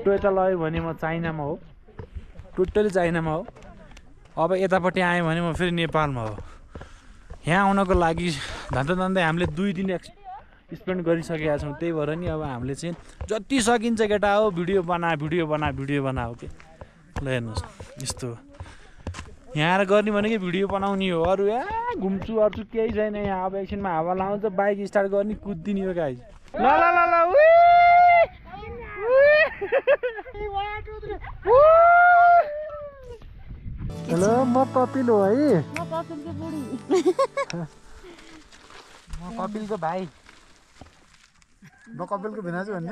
Toyota लयो भने म चाइनामा हो, टोटली चाइनामा हो। अब यतापट्टि आएँ भने म फेरि नेपालमा हो। यहाँ आउनको लागि धान्दै हामीले 2 दिन स्पेन्ड गरिसकेका छौँ। त्यही भएर नि अब हामीले चाहिँ जति सकिन्छ केटा हो भिडियो बना के ल हेर्नुहोस् यस्तो यहाँ आएर गर्ने भनेकै भिडियो बनाउने हो। अरू घुम्छु अर्छु केही छैन यहाँ। अब एकछिनमा हावा लाउँछ बाइक स्टार्ट गर्ने कुद्दिने हो गाइस। ल ल ल ल हेलो म कपिल हो है। म कपिलको बुढी। म कपिलको भाइ। म कपिलको भिनाजु भन्ने।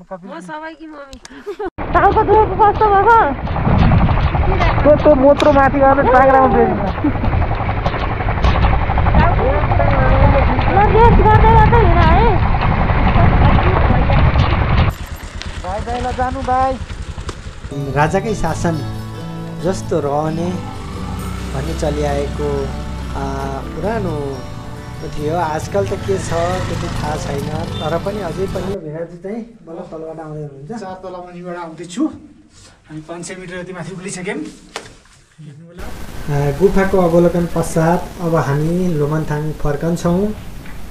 म सबैकी मम्मी। टाउको दुखेको कस्तो भएको? त्यो मोत्रो माथि गएर टाग्रामा बेच्छ। ल रेस्ट गर्दै गर्दै हिँड है। भाइ भाइलाई जानु भाइ। राजाकै शासन जस्तो रहने भन्ने चलिआएको पुरानो थियो। आजकल त के छ त्यति थाहा छैन, तर पनि अझै पनि भिनाजु चाहिँ मलाई तलबाट आउँदै हुनुहुन्छ। 4 तला मुनिबाट आउँदैछु। हामी 500 मिटर जति माथि पुगिसक्यौँ। गुफाको अवलोकन पश्चात अब हामी लोमन्थाङ फर्कन्छौँ।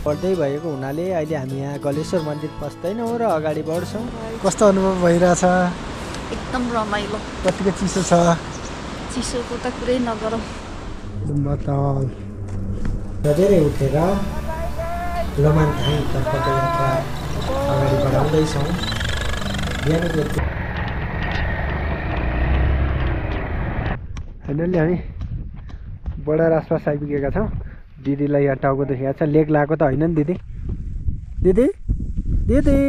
बढ्दै भएको हुनाले अहिले हामी यहाँ गलेश्वर मन्दिर पस्दैनौँ र अगाडि बढ्छौँ। कस्तो अनुभव भइरहेछ? एकदम रमाइलो। कतिको चिसो छ? चिसोको त कुरै नगरौँ। बताल धेरै उठेर लोमन्थाङतर्फको यात्रा अगाडि बढाउँदैछौँ। फाइनल्ली हामी बडार आसपास आइपुगेका छौँ। दिदीलाई यहाँ टाउको दुखेको छ। लेग लगाएको त होइन नि दिदी? दिदी दिदी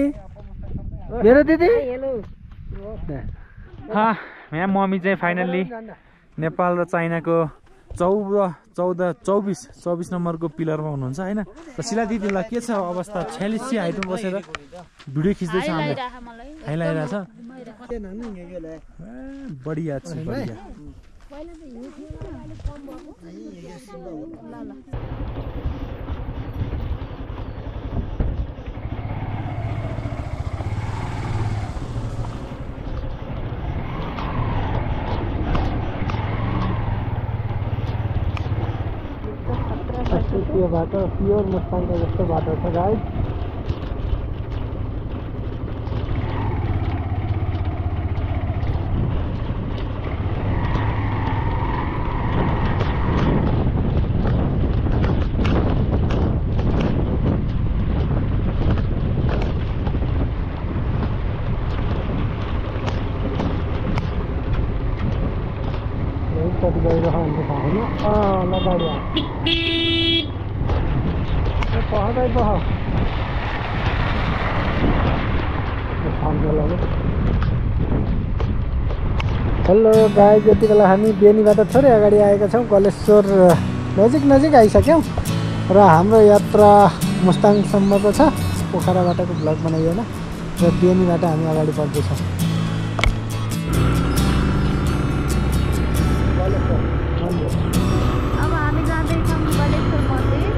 मेरो दिदी यहाँ मम्मी चाहिँ फाइनल्ली नेपाल र चाइनाको 24 नम्बरको पिलरमा हुनुहुन्छ होइन। र शिला दिदीलाई के छ अवस्था? 46 हाइटमा बसेर भिडियो खिच्दैछ हामीले। खाइलाइरहेछ बढिया छ बढिया। यो बाटो प्योर मुस्ताङको जस्तो बाटो छ गाइस। कति गइरहेको हुन्छ थाहा छैन। ल गाडी पहदै पह हेलो गाइस, यति बेला हामी बेनीबाट थोरै अगाडि आएका छौँ। गलेश्वर नजिक आइसक्यौँ र हाम्रो यात्रा मुस्ताङसम्मको छ। पोखराबाटको भ्लग बनाइएन र बेनीबाट हामी अगाडि बढ्दैछौँ। अब हामी जाँदैछौँ गलेश्वर मन्दिर।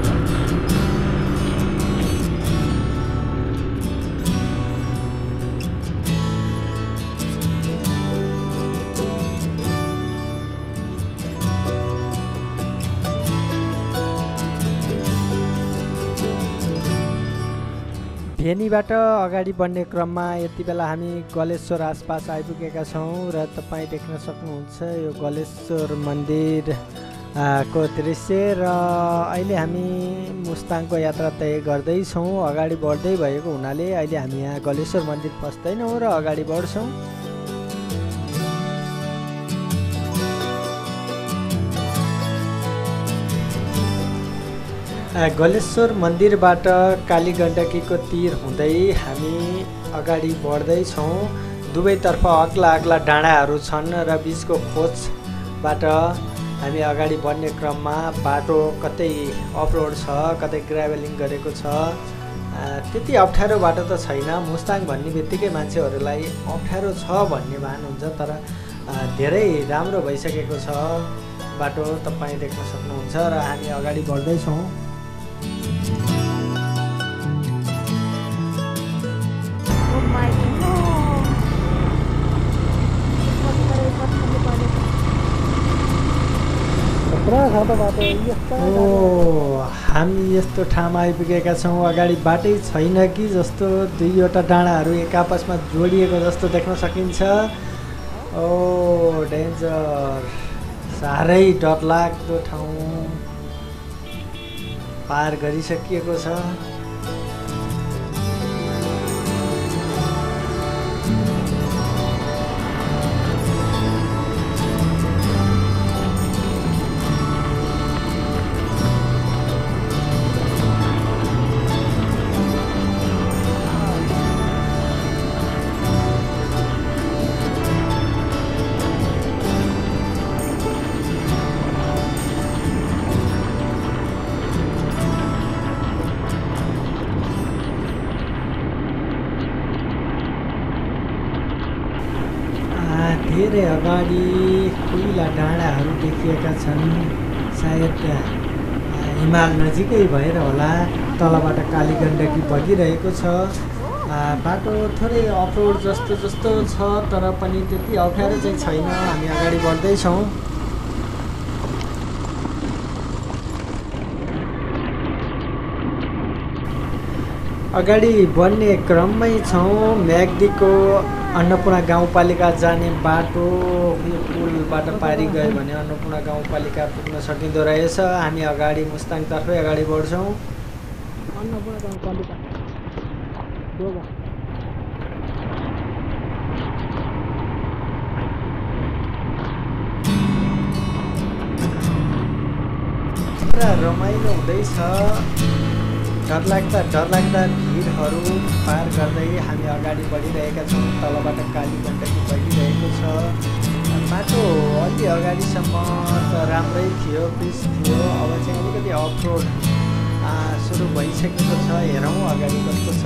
भेनीबाट अगाडि बढ्ने क्रममा यति बेला हामी गलेश्वर आसपास आइपुगेका छौँ र तपाईँ देख्न सक्नुहुन्छ यो गलेश्वर मन्दिर को दृश्य। र अहिले हामी मुस्ताङको यात्रा तय गर्दैछौँ। अगाडि बढ्दै भएको हुनाले अहिले हामी यहाँ गलेश्वर मन्दिर पस्दैनौँ र अगाडि बढ्छौँ। गलेश्वर मन्दिरबाट कालीगण्डकीको तीर हुँदै हामी अगाडि बढ्दैछौँ। दुवैतर्फ अग्ला डाँडाहरू छन् र बिचको खोजबाट हामी अगाडि बढ्ने क्रममा बाटो कतै अफरोड छ, कतै ग्राभलिङ गरेको छ। त्यति अप्ठ्यारो बाटो त छैन। मुस्ताङ भन्ने बित्तिकै मान्छेहरूलाई अप्ठ्यारो छ भन्ने भान हुन्छ, तर धेरै राम्रो भइसकेको छ बाटो, तपाईँ देख्न सक्नुहुन्छ। र हामी अगाडि बढ्दैछौँ। ओ हामी यस्तो ठाउँमा आइपुगेका छौँ अगाडि बाटै छैन कि जस्तो दुईवटा डाँडाहरू एक आपसमा जोडिएको जस्तो देख्न सकिन्छ। ओ डेन्जर साह्रै डरलाग्दो ठाउँ पार गरिसकिएको छ। धेरै अगाडि खुला डाँडाहरू देखिएका छन्। सायद हिमाल नजिकै भएर होला तलबाट काली गण्डकी बगिरहेको छ। बाटो थोरै अफरोड जस्तो छ तर पनि त्यति अप्ठ्यारो चाहिँ छैन। हामी अगाडि बढ्दैछौँ। अगाडि बढ्ने क्रममै छौँ। म्याग्दीको अन्नपूर्ण गाउँपालिका जाने बाटो यो पुलबाट पारी गयो भने अन्नपूर्ण गाउँपालिका पुग्न सकिँदो रहेछ। हामी अगाडि मुस्ताङतर्फै अगाडि बढ्छौँ। पुरा रमाइलो हुँदैछ। डरलाग्दा भिडहरू पार गर्दै हामी अगाडि बढिरहेका छौँ। तलबाट काली गण्डकी बगिरहेको छ। बाटो अलि अगाडिसम्म त राम्रै थियो, पिच थियो। अब चाहिँ अलिकति अफरोड सुरु भइसकेको छ। हेरौँ अगाडि कस्तो छ।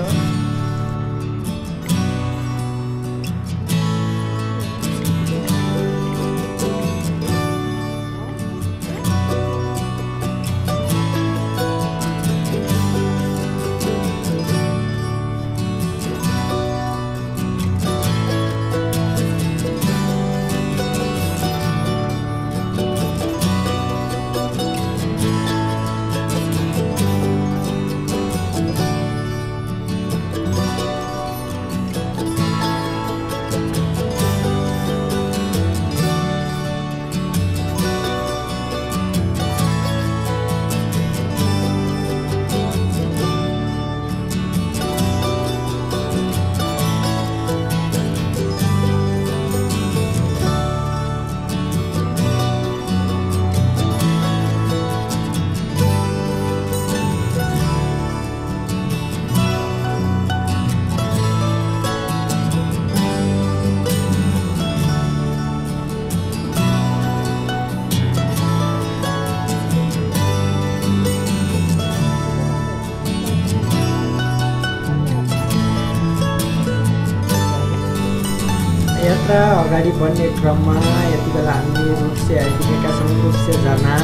यात्रा अगाडि बढ्ने क्रममा यति बेला हामी रूपसे आइपुगेका छौँ। रूपसे झरना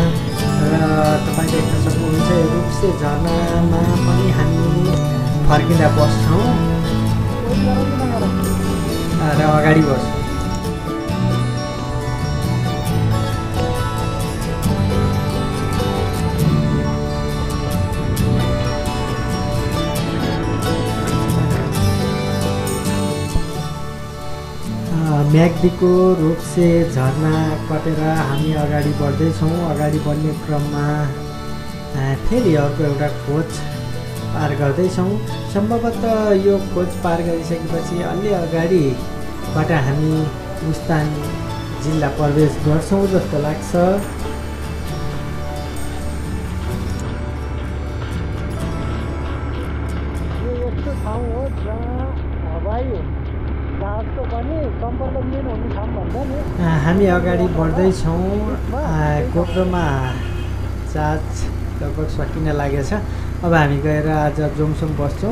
र तपाईँ देख्न सक्नुहुन्छ यो रूपसे झरनामा पनि हामी फर्किँदा बस्छौँ र अगाडि बस्छौँ। म्याग्दीको रूपसे झरना कटेर हामी अगाडि बढ्दैछौँ। अगाडि बढ्ने क्रममा फेरि अर्को एउटा खोज पार गर्दैछौँ। सम्भवतः यो खोज पार गरिसकेपछि अलि अगाडिबाट हामी मुस्ताङ जिल्ला प्रवेश गर्छौँ जस्तो लाग्छ। यो यस्तो ठाउँ हो जहाँ हवाई जहाजको पनि सम्पर्क मेन हुने ठाउँ भन्दा नि। हामी अगाडि बढ्दैछौँ। गोप्रोमा चार्ज लगभग सकिन लागेछ। अब हामी गएर आज जोङसोङ बस्छौँ।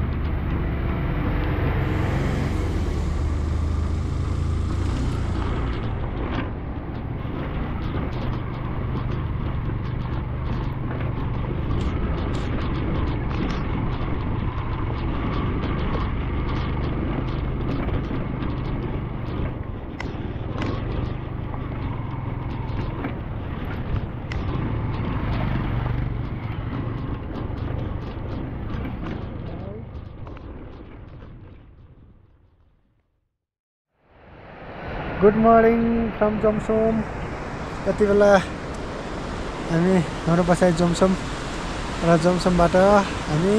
Good morning from Jomsom. यति बेला हामी हाम्रो बसाइ जोमसोम र जोमसोमबाट हामी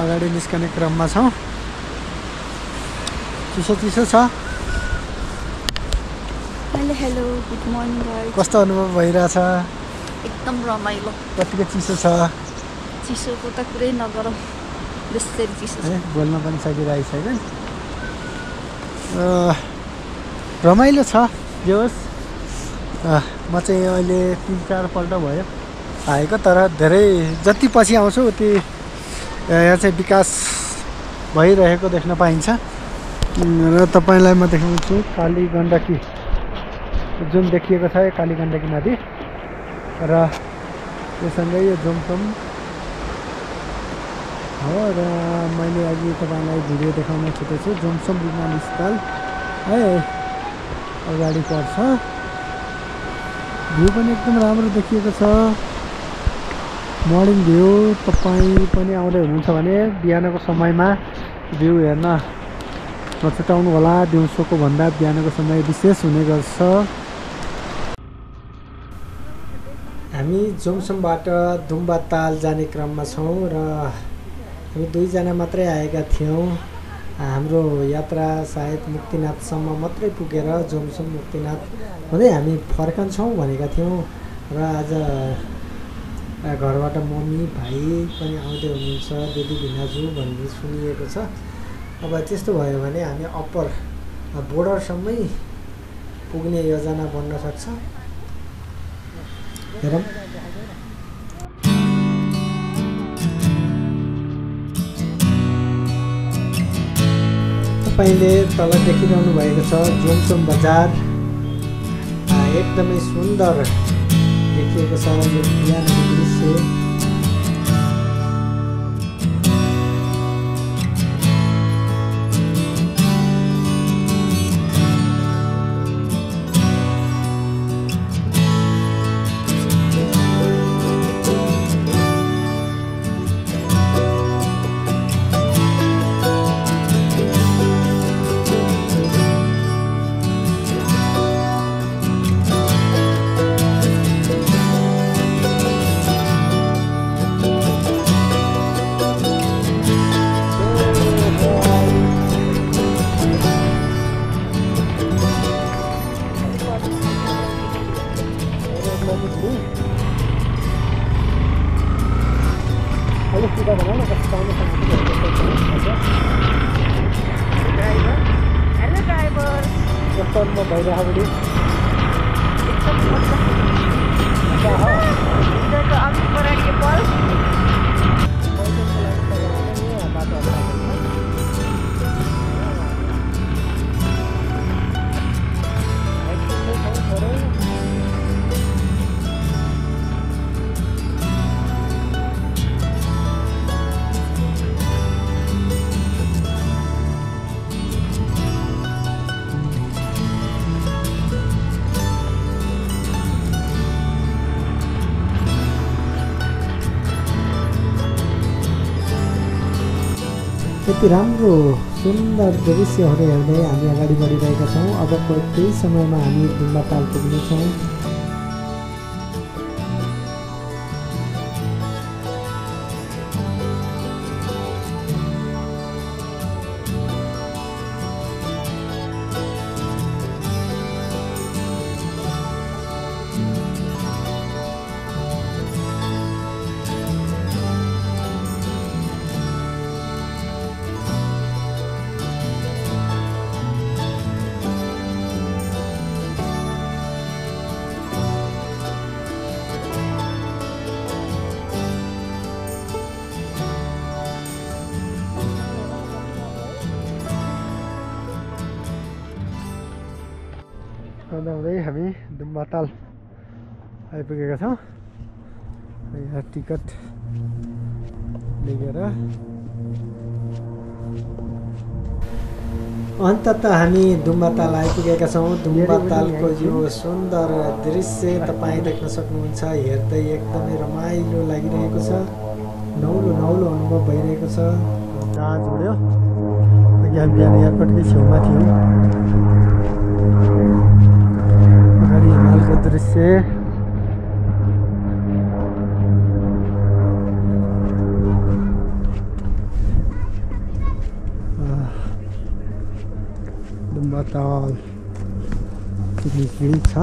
अगाडि निस्कने क्रममा छौँ। चिसो चिसो छ। Hello hello good morning guys. कस्तो अनुभव भइरहेछ? एकदम रमाइलो। कतिको चिसो छ? चिसोको त कुरै नगरौँ, बेसरी चिसो छ। बोल्न पनि सकिरहेको छैन। रमाइलो छ जे होस्। म चाहिँ अहिले 3-4 पल्ट भयो आएको, तर धेरै जति पछि आउँछु उति यहाँ चाहिँ विकास भइरहेको देख्न पाइन्छ। र तपाईँलाई म देखाउँछु काली गण्डकी जुन देखिएको छ, यो काली गण्डकी नदी र योसँगै यो जोमसोम हो। र मैले अघि तपाईँलाई भिडियो देखाउन छुटेछु जोमसोम विमानस्थल है अगाडि पर्छ। भ्यू पनि एकदम राम्रो देखिएको छ। मर्निङ भ्यू तपाईँ पनि आउँदै हुनुहुन्छ भने बिहानको समयमा भ्यू हेर्न नछुटाउनु होला। दिउँसोको भन्दा बिहानको समय विशेष हुने गर्छ। हामी जोमसोमबाट दुम्बाताल जाने क्रममा छौँ र हामी 2 जना मात्रै आएका थियौँ। हाम्रो यात्रा सायद मुक्तिनाथसम्म मात्रै पुगेर जोमसोम मुक्तिनाथ हुँदै हामी फर्कन्छौँ भनेका थियौँ। र आज घरबाट मम्मी भाइ पनि आउँदै हुनुहुन्छ, दिदी भिनाजु भन्ने सुनिएको छ। अब त्यस्तो भयो भने हामी अप्पर बोर्डरसम्मै पुग्ने योजना बन्न सक्छ। हेरौँ। तपाईँले तल देखिरहनु भएको छ जोमसोम बजार। एकदमै सुन्दर देखिएको छ यो बिहानको दृश्य। यति राम्रो सुन्दर दृश्यहरू हेर्दै हामी अगाडि बढिरहेका छौँ। अबको केही समयमा हामी दुम्बाताल पुग्नेछौँ। हुँदै हामी दुम्बाताल आइपुगेका छौँ। यहाँ टिकट लिएर अन्ततः हामी दुम्बाताल आइपुगेका छौँ। दुम्बातालको यो सुन्दर दृश्य तपाईँ देख्न सक्नुहुन्छ। हेर्दै एकदमै रमाइलो लागिरहेको छ। नौलो नौलो अनुभव भइरहेको छ। जहाज उड्यो। यहाँ बिहान एयरपोर्टकै छेउमा थियौँ। बाहिरको दृश्य डुम्बाताल पिकनिक फिल्ड छ।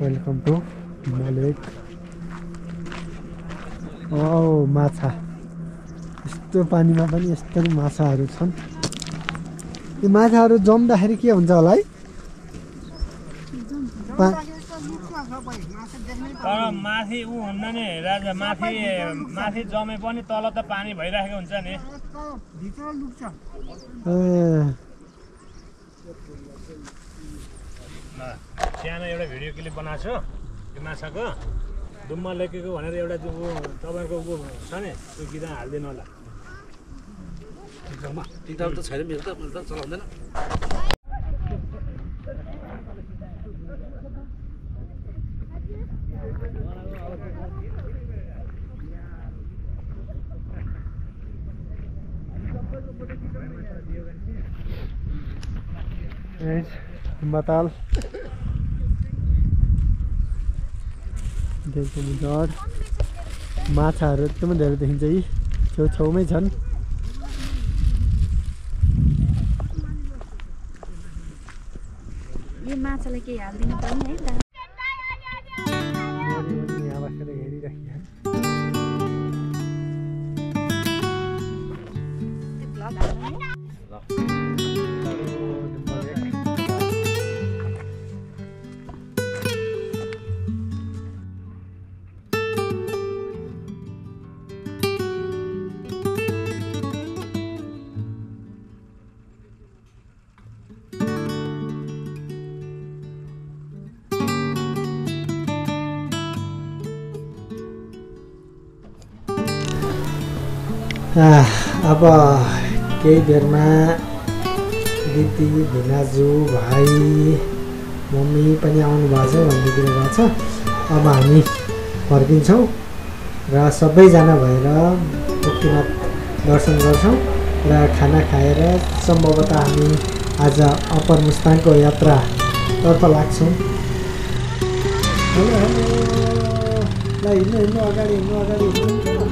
वेलकम टु लेक। माछा, यस्तो पानीमा पनि यस्तो माछाहरू छन्। यो माछाहरू जम्दाखेरि के हुन्छ होला है? तर माथि ऊ हुन्न नि राजा, माथि जमे पनि तल त पानी भइरहेको हुन्छ नि। सानो एउटा भिडियो क्लिप बनाएको छु यो माछाको, डुम्मा लेकेको भनेर एउटा तपाईँको ऊ छ नि त्यो गीत हालिदिनु होला। टिकटक त छैन मेरो त, मैले त चलाउँदैन। डुम्बाताल मुजर माछाहरू एकदमै धेरै देखिन्छ। यी छेउछाउमै छन्। यो माछालाई केही हालिदिनु पर्ने है त। यहाँ बसेर हेरिराखेको अब केही बेरमा दिदी, भिनाजु, भाइ, मम्मी पनि आउनु भएको छ भन्ने कुरो भएको छ। अब हामी फर्किन्छौँ र सबैजना भएर मुक्तिनाथ दर्शन गर्छौँ र खाना खाएर सम्भवतः हामी आज अप्पर मुस्ताङको यात्रातर्फ लाग्छौँ। हेलो हेलो, ल हिँड्नु अगाडि हिँड्नु।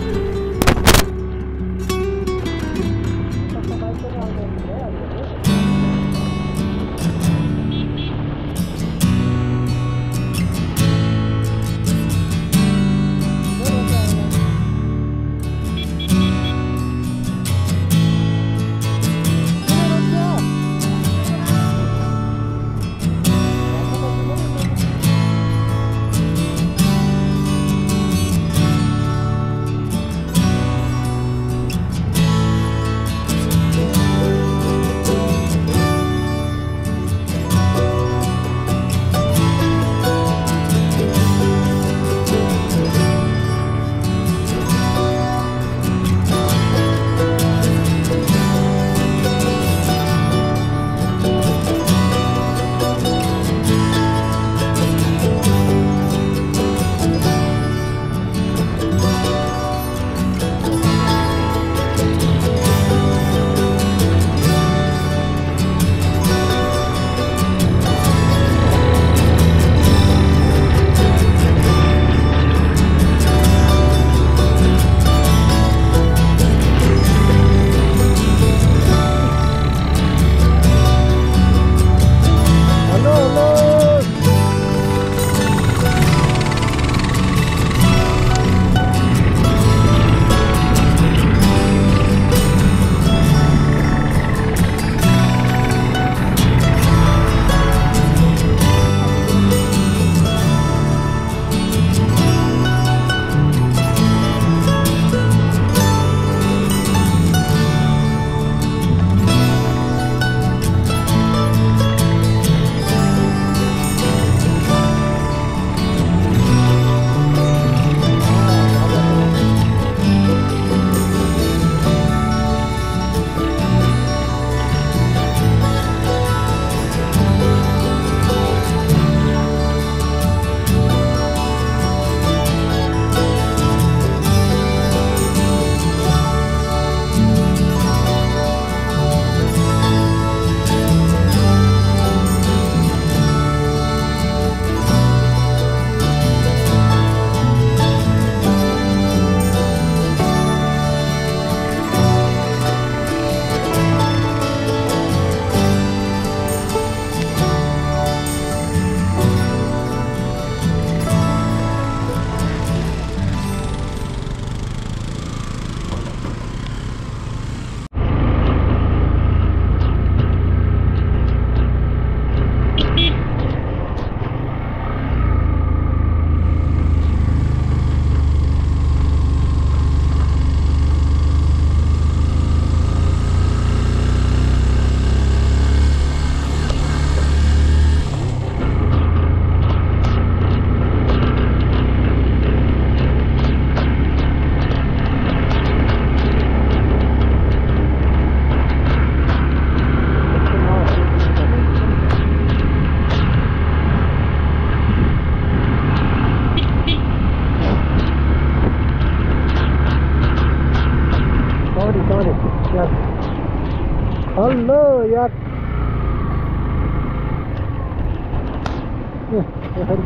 हेलो यार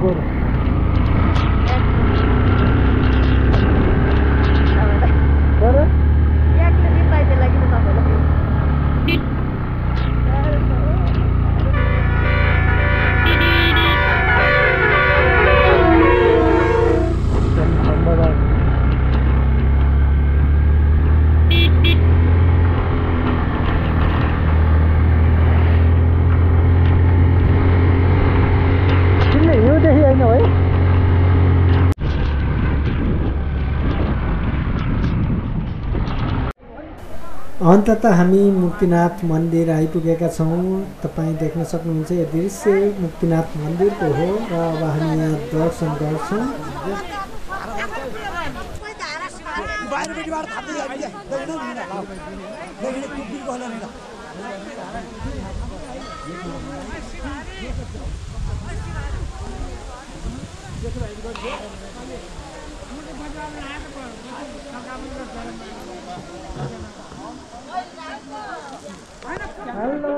गोरु अन्ततः हामी मुक्तिनाथ मन्दिर आइपुगेका छौँ। तपाईँ देख्न सक्नुहुन्छ यो दृश्य मुक्तिनाथ मन्दिरको हो र अब हामी यहाँ दर्शन गर्छौँ। हेलो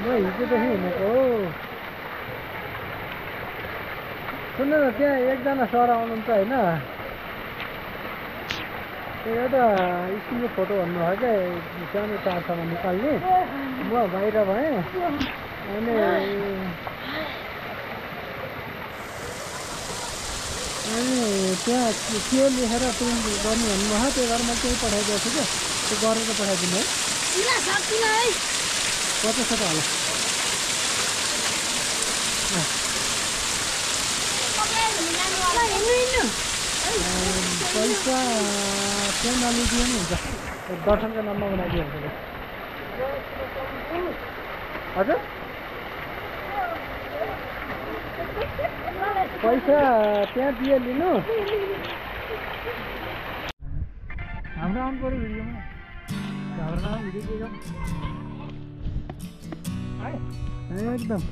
म हिजोदेखि हिँडेको हो। सुन्नु न त्यहाँ एकजना सर आउनुहुन्छ होइन एउटा स्कुलको फोटो भन्नुभयो क्या सानो चारसम्म निकाल्ने म बाहिर भएँ अनि त्यहाँ के लेखेर प्रिन्ट गर्नु भन्नुभयो त्यही भएर म केही पठाइदिएको छु क्या त्यो गरेर पठाइदिनु है कति छ त होला पैसा त्यहाँ नलिदियो नि हुन्छ दर्शनको नाममा बनाइदियो हुन्छ हजुर पैसा त्यहाँ दिए लिनु हाम्रो आउनु पऱ्यो भिडियोमा हाम्रो भिडियो एकदम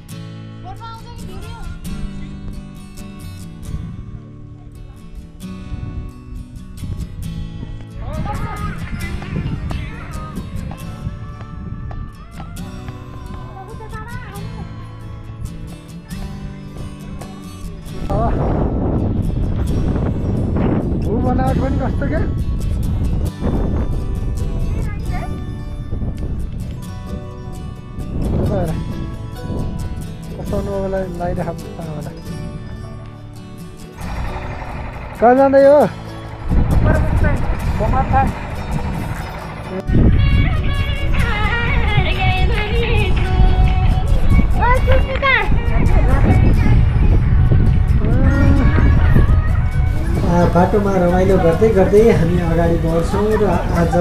भू बनावट पनि कस्तो क्या कस्तो अनुभवलाई लगाइराख कहाँ जाँदै हो बाटोमा रमाइलो गर्दै गर्दै हामी अगाडि बढ्छौँ र आज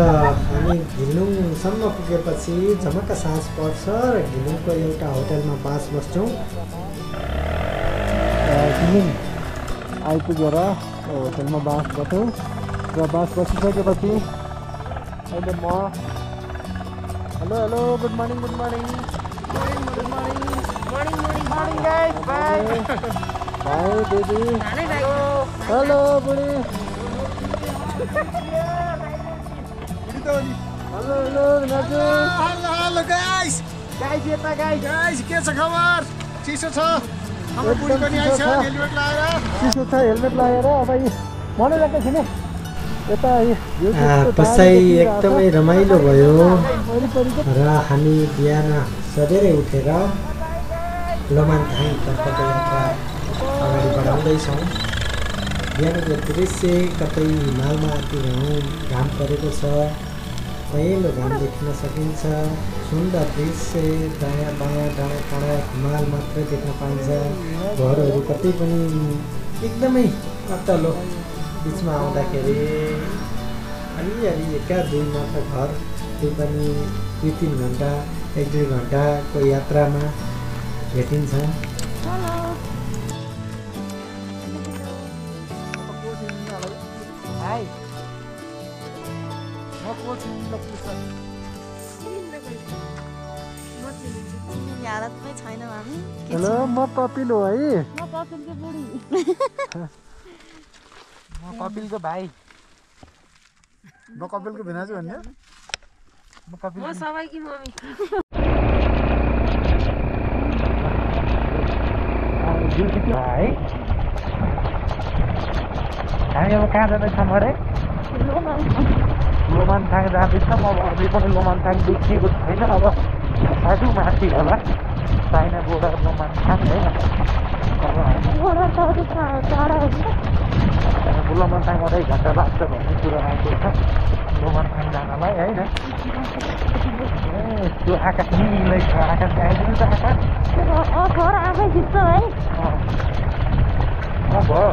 हामी घिलुङसम्म पुगेपछि झमक्क साँझ पर्छ र घिलुङको एउटा होटलमा बास बस्छौँ। घिलुङ आइपुगेर होटलमा बास बस्छौँ र बास बसिसकेपछि अहिले म hello hello good morning good morning good morning morning morning guys bye hi दिदी हेलो बुढी हेलो हेलो दाजु हेलो हेलो गाइस गाइस यता गाइस गाइस के छ खबर चिसो छ हाम्रो बुढी पनि आइछ हेलमेट लगाएर चिसो छ हेलमेट लगाएर अब मनोरञ्जन छैन यता बसाइ एकदमै रमाइलो भयो र हामी बिहान सबेरै उठेर लमानथाङतर्फको यात्रा अगाडि बढाउँदैछौँ। बिहानको दृश्य कतै हिमालमा घाम परेको छ पहेँलो घाम देख्न सकिन्छ। सुन्दर दृश्य दायाँ बायाँ डाँडा काँडा हिमाल मात्रै देख्न पाइन्छ। घरहरू कतै पनि एकदमै अत्तलो बिचमा आउँदाखेरि अलिअलि एका दुई मात्र घर त्यो पनि 2-3 घन्टा 1-2 घन्टाको यात्रामा भेटिन्छ। हेलो म कपिल हो है म कपिलको बुढी म कपिलको भाइ म कपिलको भिनाजु भन्ने म कपिल म सबैकी मम्मी है हामी अब कहाँ जाँदैछौँ अरे लोमानथाङ जाँदैछौँ अब अझै पनि लोमानथाङ देखिएको छैन अब साधु माथि होला चाइना बोर्डर लोमानथाङ है अब लोमानथाङ अढाई घन्टा लाग्छ भन्ने कुरो आएको छ लोमानथाङ जानलाई होइन त्यो आकाश निलै छ आकाश आइदिनु त आकाश आफै खिच्छ है भयो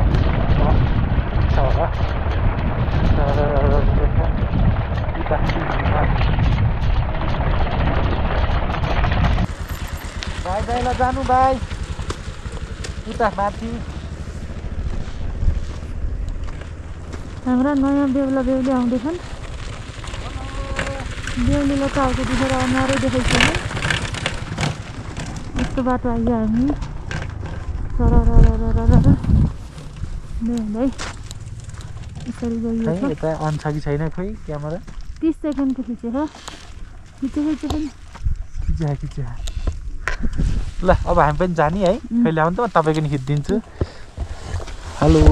भाइ भाइलाई जानु भाइ उता माथि हाम्रा नयाँ बेहुला बेहुली आउँदैछन् बेहुलीलाई टाउको दुखेर अनुहारै देखेको छैन यस्तो बाटो आइयो हामी बेहुलै यसरी गइयो यता अन छ कि छैन खोइ क्यामेरा 30 सेकेन्डको खिचेर खिचे पनि खिच्या ल अब हामी पनि जाने है कहिले आउनु त म तपाईँको नि खिचिदिन्छु हेलो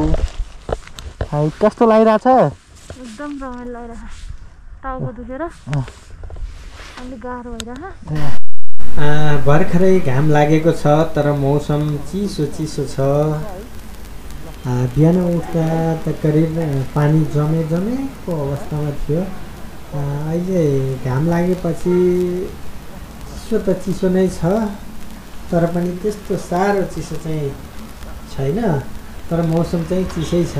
हाई कस्तो लागिरहेछ एकदम रमाइलो लागिरहेछ टाउको दुखेर अलिक गाह्रो भइरहेछ भर्खरै घाम लागेको छ तर मौसम चिसो छ बिहान उठ्दा त करिब पानी जमेको अवस्थामा थियो अहिले घाम लागेपछि चिसो त चिसो नै छ तर पनि त्यस्तो साह्रो चिसो चाहिँ छैन तर मौसम चाहिँ चिसै छ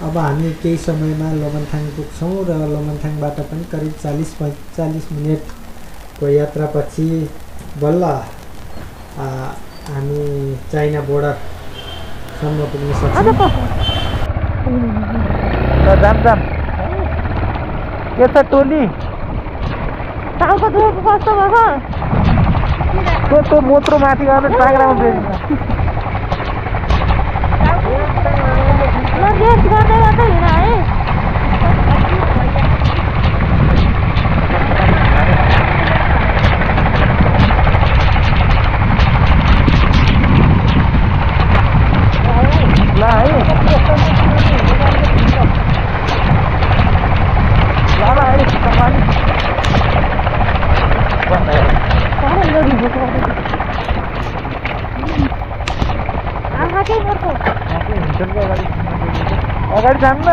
अब हामी केही समयमा लोमनथाङ पुग्छौँ र लोमनथाङबाट पनि करिब 40-45 मिनटको यात्रापछि बल्ल हामी चाइना बोर्डरसम्म पुग्न सक्छौँ जाम के छ टोली टाउको दुखेको कस्तो भएको त्यो मोत्रो माथि गएर टाग्रामा रेस्ट गर्दै हिँड है ल है अगाडि जानु न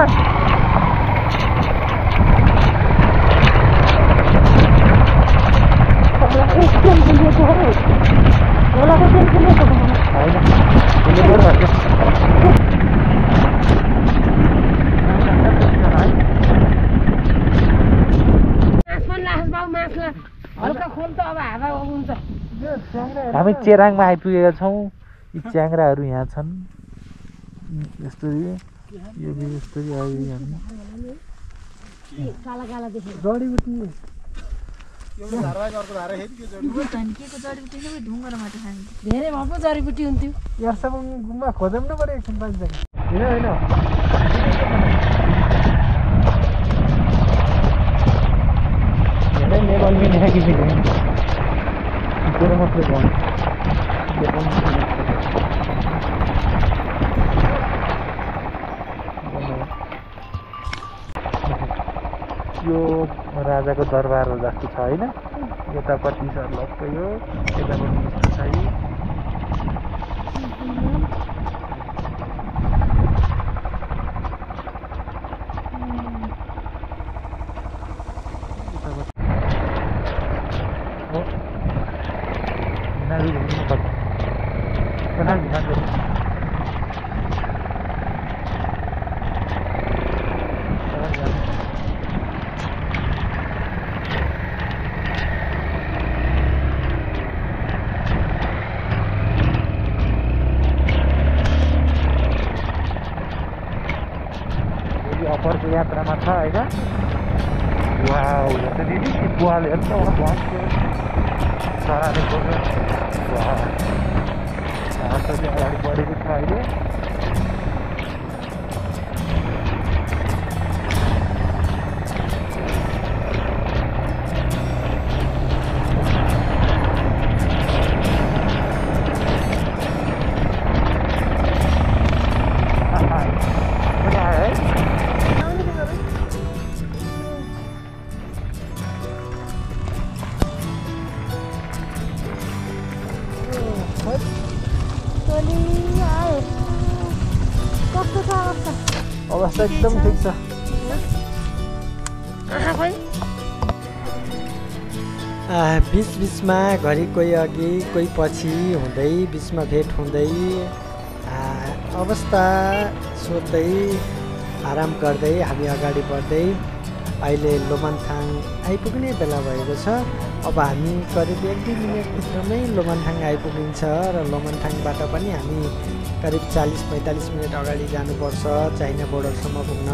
हामी चेराङमा आइपुगेका छौँ यी च्याङ्राहरू यहाँ छन् यस्तरी यो यस्तरी आयो हामी जडीबुटी धेरै भए पो जडीबुटी हुन्थ्यो यहाँसम्म गुम्बा खोज्नु पऱ्यो एकछिन पाइन्छ होइन धेरै लेभल भी नहीं किसी को तेरे मतलब कौन यो राजाको दरबार हो जस्तो छ हैन यतापट्टि छ लक्क यो यतापट्टि छ यो अपरको यात्रामा छ हैन वाउ हेर्नु दिदी बुवाल हेर्नु त भन्छ सराले बोल्नु वाउ हात चाहिँ अगाडि बढेको छ अहिले टोली आयो कस्तो छ अवस्था अवस्था एकदम ठिक छ बिचमा घरि कोही अघि कोही पछि हुँदै बिचमा भेट हुँदै अवस्था सोध्दै आराम गर्दै हामी अगाडि बढ्दै अहिले लोमानथाङ आइपुग्ने बेला भएको छ। अब हामी करिब 1-2 मिनटभित्रमै लोमानथाङ आइपुगिन्छ र लोमानथाङबाट पनि हामी करिब 40-45 मिनट अगाडि जानुपर्छ चाइना बोर्डरसम्म पुग्न।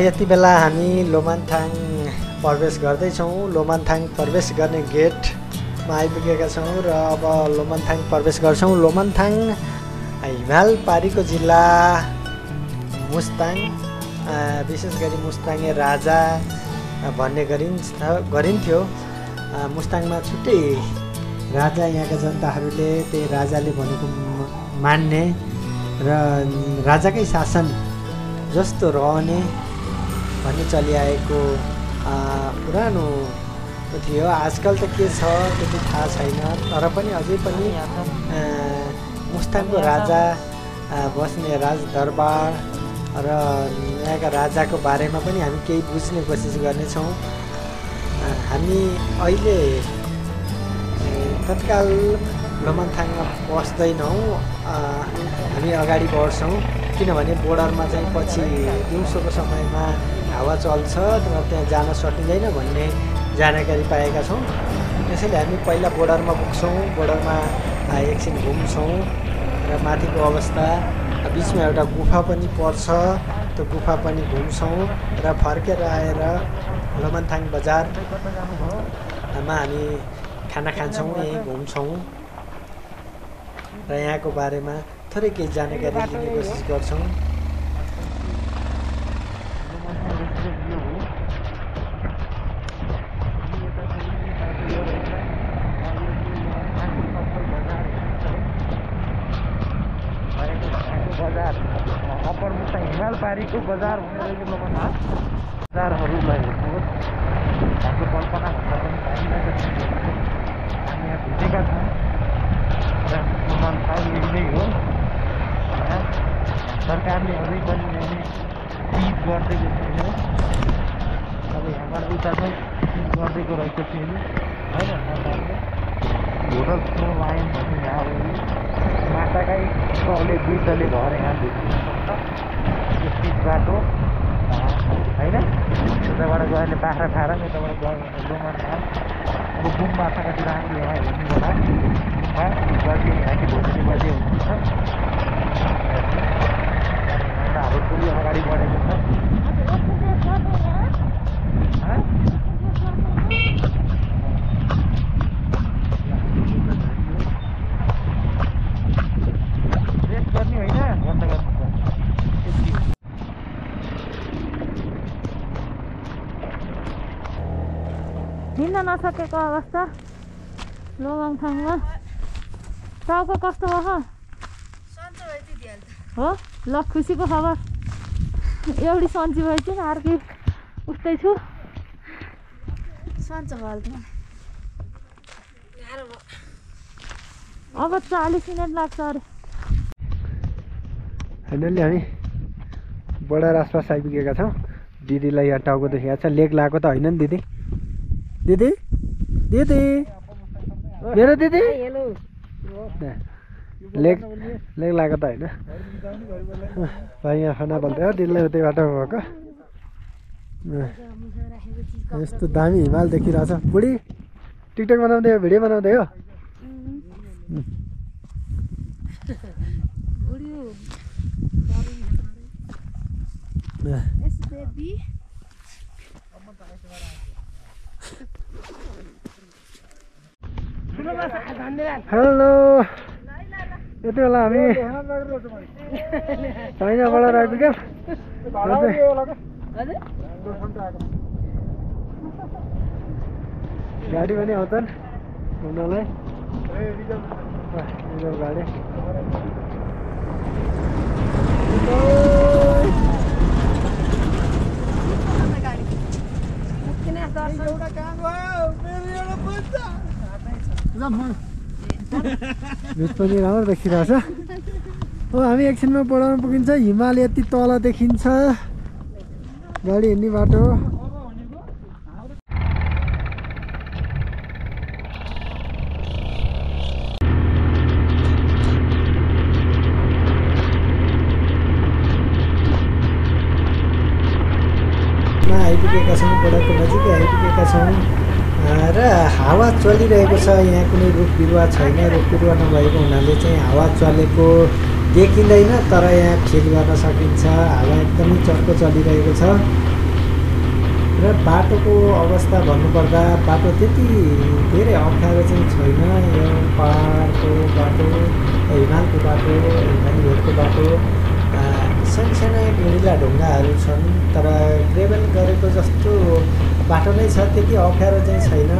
यति बेला हामी लोमानथाङ प्रवेश गर्दैछौँ। लोमानथाङ प्रवेश गर्ने गेटमा आइपुगेका छौँ र अब लोमानथाङ प्रवेश गर्छौँ। लोमानथाङ हिमाल पारीको जिल्ला मुस्ताङ, विशेष गरी मुस्ताङे राजा भन्ने गरिन्थ्यो। मुस्ताङमा छुट्टै राजा यहाँका जनताहरूले त्यही राजाले भनेको मान्ने र राजाकै शासन जस्तो रहने भन्ने चलिआएको पुरानो थियो। आजकल त के छ त्यति थाहा छैन, तर पनि अझै पनि मुस्ताङको राजा बस्ने राजदरबार र यहाँका राजाको बारेमा पनि हामी केही बुझ्ने कोसिस गर्नेछौँ। हामी अहिले तत्काल लोमानथाङमा पस्दैनौँ, हामी अगाडि बढ्छौँ किनभने बोर्डरमा चाहिँ पछि दिउँसोको समयमा हावा चल्छ र त्यहाँ जान सकिँदैन भन्ने जानकारी पाएका छौँ। त्यसैले हामी पहिला बोर्डरमा पुग्छौँ, बोर्डरमा एकछिन घुम्छौँ र माथिको अवस्था बिचमा एउटा गुफा पनि पर्छ, त्यो गुफा पनि घुम्छौँ र फर्केर आएर लोमानथाङ बजारमा हामी खाना खान्छौँ, यहीँ घुम्छौँ र यहाँको बारेमा थोरै केही जानकारी लिने कोसिस गर्छौँ। बजार अप्पर मुस्ताङ हिमाल पारीको बजार भनेर बजारहरूलाई हेर्नुहोस्, हाम्रो कल्पना भन्दा पनि पाइँदैन। हामी यहाँ भेटेका छौँ र लोमानथाङ नै हो। सरकारले अझै पनि चिज गरिदिएको छैन। अब यहाँबाट उता चाहिँ चिज गरिदिएको रहेछ फेरि होइन सरकारले। होटल लाइन भन्ने यहाँ माटाकै कले दुईटले घर यहाँ भेटिन सक्छ त्यो चिज बाटो होइन। त्यताबाट गयो भने बाख्रा खाएर यताबाट गयो भने लोमानथाङ। अब घुम माछाकातिर हामीले यहाँ हेर्नु होला बजे यहाँको भोटेली बजे हुनुहुन्छ। हाम्रो टोली अगाडि बढेको छ। रेस्ट गर्ने होइन, बन्द गर्नु हिँड्न नसकेको अवस्था लोमानथाङमा। टाउको कस्तो भयो हो? ल खुसीको खबर, एउटी सन्ची भएछु नि, अर्कै उस्तै छु। अब 40 मिनट लाग्छ अरे। फाइनल्ली हामी बोर्डर आसपास आइपुगेका छौँ। दिदीलाई यहाँ टाउको देखिएको छ, लेग लगाएको त होइन नि दिदी? दिदी दिदी मेरो दिदी लेग लगाएको त होइन? भाइ यहाँ खाना बोल्दै हो, दिदीले उतै बाटो भएको। यस्तो दामी हिमाल देखिरहेछ। बुढी टिकटक बनाउँदै हो, भिडियो बनाउँदै हो? हेलो, यति बेला हामी चाइनाबाट आइपुग्यौँ। गाडी पनि आउँछन् घुम्नलाई, रिजर्भ गाडी। भिड पनि राम्रो देखिरहेछ। हो हामी एकछिनमा बडाउन पुगिन्छ। हिमाल यति तल देखिन्छ, गाडी हिँड्ने बाटो। आइपुगेका छौँ, बडाको नजिकै आइपुगेका छौँ र हावा चलिरहेको छ। यहाँ कुनै रुख बिरुवा छैन, रुख बिरुवा नभएको हुनाले चाहिँ हावा चलेको देखिँदैन, तर यहाँ फिल गर्न सकिन्छ। हावा एकदमै चर्को चलिरहेको छ र बाटोको अवस्था भन्नुपर्दा बाटो त्यति धेरै अप्ठ्यारो चाहिँ छैन। यो पहाडको बाटो, हिमालको बाटो, हिमालीहरूको बाटो सानसाना ढिँडिला ढुङ्गाहरू छन्, तर ग्रेभल गरेको जस्तो बाटो नै छ, त्यति अप्ठ्यारो चाहिँ छैन।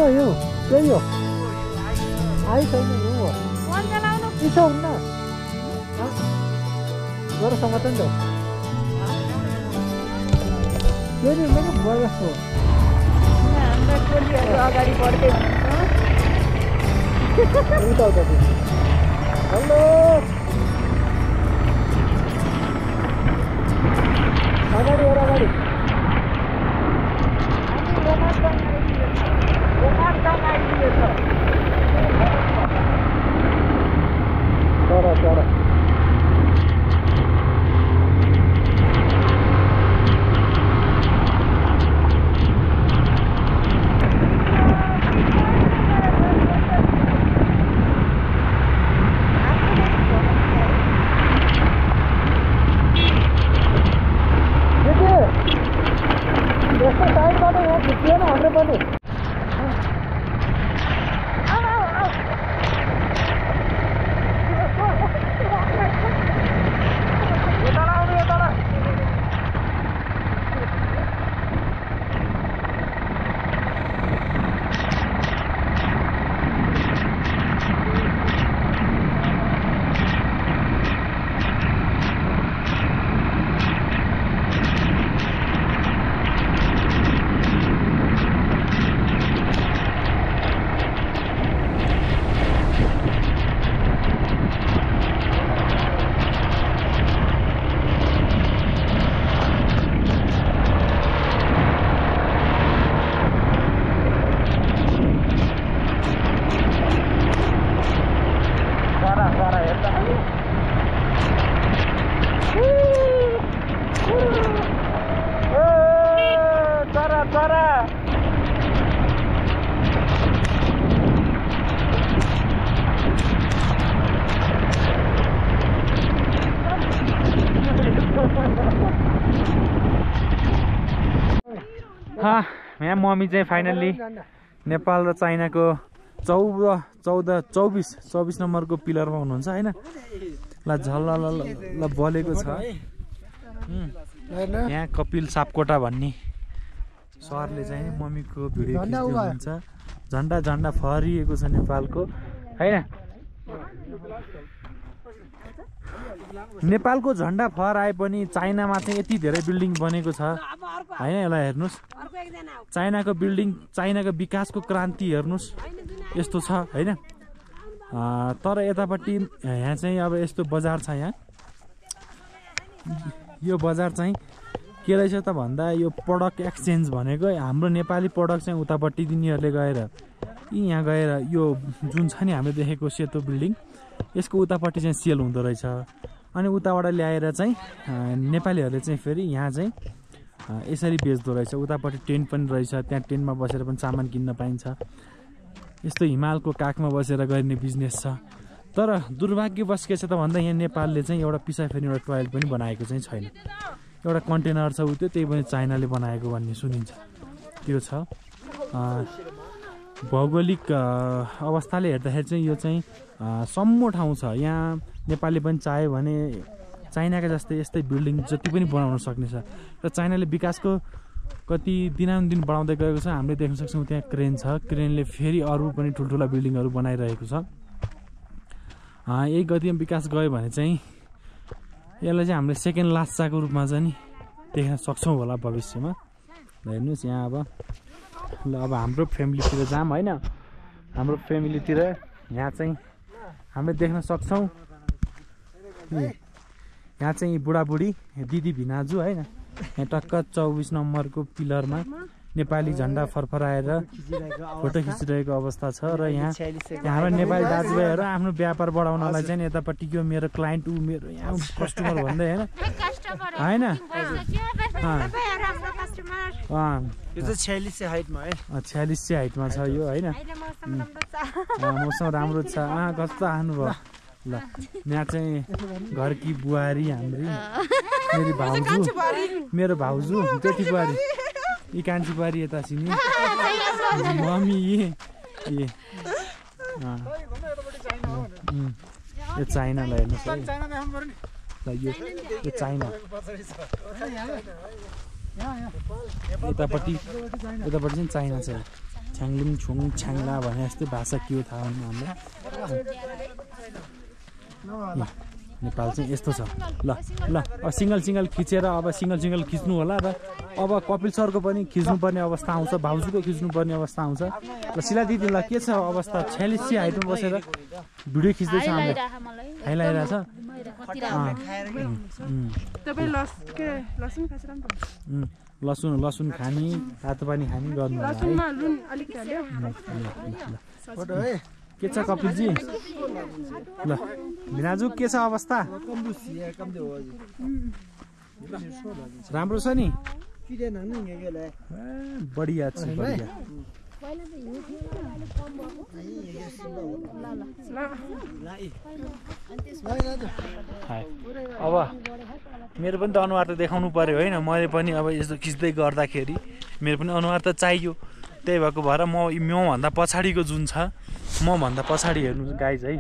यो त्यही हो, आइ छैन यो हो इसो हुन्न गएर समात्छ नि त। त्यो नि मैले भयो जस्तो हाम्रा टोलीहरू अगाडि बढ्दै उता हेलो अगाडि हेर अगाडि चरा यहाँ मम्मी चाहिँ फाइनल्ली नेपाल र चाइनाको 24 नम्बरको पिलरमा हुनुहुन्छ होइन। ल झल्ल बलेको छ। यहाँ कपिल सापकोटा भन्ने सरले चाहिँ मम्मीको भिडियो खिच्नुहुन्छ। झन्डा फहरिएको छ नेपालको होइन। नेपालको झन्डा फहराए पनि चाइनामा चाहिँ यति धेरै बिल्डिङ बनेको छ होइन। यसलाई हेर्नुहोस्, चाइनाको बिल्डिङ, चाइनाको विकासको क्रान्ति हेर्नुहोस् यस्तो छ होइन। तर यतापट्टि यहाँ चाहिँ अब यस्तो बजार छ। यहाँ यो बजार चाहिँ के रहेछ त भन्दा यो प्रडक्ट एक्सचेन्ज भनेको हाम्रो नेपाली प्रडक्ट चाहिँ उतापट्टि तिनीहरूले गएर यहाँ गएर यो जुन छ नि हामीले देखेको सेतो बिल्डिङ, यसको उतापट्टि चाहिँ सेल हुँदो रहेछ। अनि उताबाट ल्याएर चाहिँ नेपालीहरूले चाहिँ फेरि यहाँ चाहिँ यसरी बेच्दो रहेछ। उतापट्टि टेन्ट पनि रहेछ, त्यहाँ टेन्टमा बसेर पनि सामान किन्न पाइन्छ। यस्तो हिमालको काखमा बसेर गर्ने बिजनेस छ। तर दुर्भाग्यवश के छ त भन्दा यहाँ नेपालले चाहिँ एउटा पिसाब फेर्ने एउटा टोयलेट पनि बनाएको चाहिँ छैन। एउटा कन्टेनर छ त्यो त्यही पनि चाइनाले बनाएको भन्ने सुनिन्छ। त्यो छ भौगोलिक अवस्थाले हेर्दाखेरि चाहिँ यो चाहिँ सम्मो ठाउँ छ। यहाँ नेपालले पनि चाह्यो भने चाइनाका जस्तै यस्तै बिल्डिङ जति पनि बनाउन सक्नेछ। र चाइनाले विकासको कति दिनानुदिन बढाउँदै गएको छ। हामीले देख्न सक्छौँ त्यहाँ क्रेन छ, क्रेनले फेरि अरू पनि ठुल्ठुला बिल्डिङहरू बनाइरहेको छ। यही गतिमा विकास गयो भने चाहिँ यसलाई चाहिँ हामीले सेकेन्ड लासाको रूपमा चाहिँ नि देख्न सक्छौँ होला भविष्यमा। हेर्नुहोस् यहाँ अब हाम्रो फ्यामिलीतिर जाम होइन, हाम्रो फ्यामिलीतिर यहाँ चाहिँ हामीले देख्न सक्छौँ यहाँ चाहिँ बुढाबुढी दिदी भिनाजु होइन, यहाँ टक्क 24 नम्बरको पिलरमा नेपाली झन्डा फरफराएर फोटो खिचिरहेको अवस्था छ। र यहाँ हाम्रो नेपाली दाजुभाइहरू आफ्नो व्यापार बढाउनलाई चाहिँ यतापट्टि यो मेरो क्लाइन्ट ऊ मेरो यहाँ कस्टमर भन्दै होइन यो चाहिँ 46 हाइटमा है, 46 हाइटमा छ यो होइन। मौसम राम्रो छ। कस्तो आउनुभयो ल। यहाँ चाहिँ घरकी बुहारी हाम्री मेरो भाउजू जेठी बुहारी यी कान्छी बुहारी यता सिनी मम्मी यो चाइनालाई हेर्नुहोस् है। यो चाइना यतापट्टि चाहिँ चाइना छ। छ्याङलुङ छुङ छ्याङ्ला भने जस्तै भाषा के हो थाहा हुन्न हामीलाई। नेपाल चाहिँ यस्तो छ। ल अब सिङ्गल खिचेर अब सिङ्गल खिच्नु होला। र अब कपिल सरको पनि खिच्नुपर्ने अवस्था आउँछ, भाउजूको खिच्नुपर्ने अवस्था आउँछ। र शिला दिदी ल के छ अवस्था? 46 हाइटमा बसेर भिडियो खिच्दैछ हामीले, खाइलाइरहेछ। लसुन खाने, तातो पानी खाने गर्नु के छ कपिलजी? ल भिनाजु के छ अवस्था? राम्रो छ नि? बढिया छ बढिया। अब मेरो पनि त अनुहार त देखाउनु पर्यो होइन। मैले पनि अब यस्तो खिच्दै गर्दाखेरि मेरो पनि अनुहार त चाहियो। त्यही भएको भएर मभन्दा पछाडिको जुन छ, मभन्दा पछाडि हेर्नुहोस् गाइज है,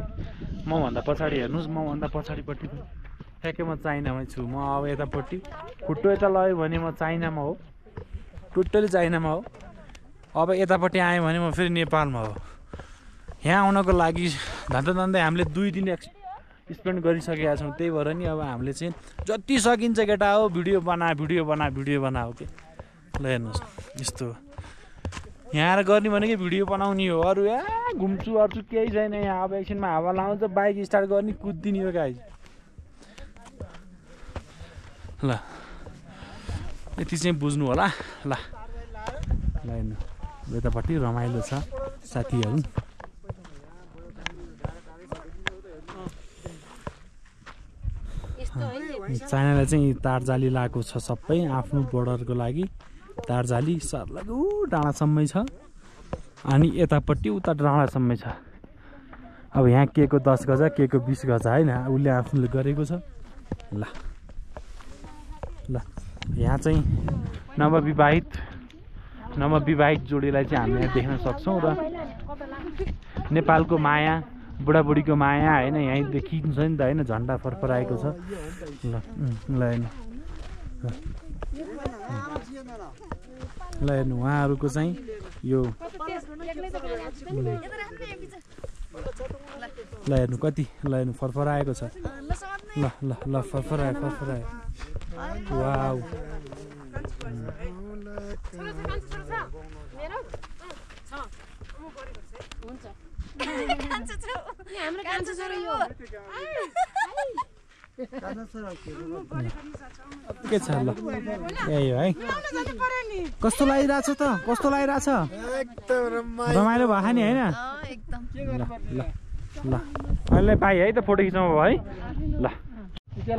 मभन्दा पछाडि हेर्नुहोस्। मभन्दा पछाडिपट्टि ठ्याक्कै म चाइनामै छु। म अब यतापट्टि खुट्टो यता लग्यो भने म चाइनामा हो, टोटली चाइनामा हो। अब यतापट्टि आएँ भने म फेरि नेपालमा हो। यहाँ आउनको लागि धन्दै हामीले 2 दिन स्पेन्ड गरिसकेका छौँ। त्यही भएर नि अब हामीले चाहिँ जति सकिन्छ केटा हो भिडियो बना हो कि। ल हेर्नुहोस् यस्तो यहाँ आएर गर्ने भनेको भिडियो बनाउने हो। अरू घुम्छु अर्छु केही छैन यहाँ। अब एकछिनमा हावा लाउँछ, बाइक स्टार्ट गर्ने, कुद्दिने हो गाइज। ल यति चाहिँ बुझ्नु होला। ल हेर्नु यतापट्टि रमाइलो छ साथीहरू। चाइनालाई चाहिँ तारजाली लगाएको छ सबै आफ्नो बोर्डरको लागि। तारजाली सर्लग डाँडासम्मै छ अनि यतापट्टि उता डाँडासम्मै छ। अब यहाँ के को 10 गजा के को 20 गजा होइन, उसले आफूले गरेको छ। ल यहाँ चाहिँ नवविवाहित जोडीलाई चाहिँ हामीले देख्न सक्छौँ। र नेपालको माया, बुढाबुढीको माया होइन यहीँ देखिन्छ नि त होइन, झन्डा फरफराएको छ। ल हेर्नु उहाँहरूको चाहिँ यो ल हेर्नु कति ल हेर्नु फरफराएको छ। ल फरफरायो वाउ। के छ ल यही हो है। कस्तो लागिरहेछ त? कस्तो लागिरहेछ? रमाइलो भयो नि होइन? ल अहिले पाएँ है त फोटो खिच्नु भयो है। ल 1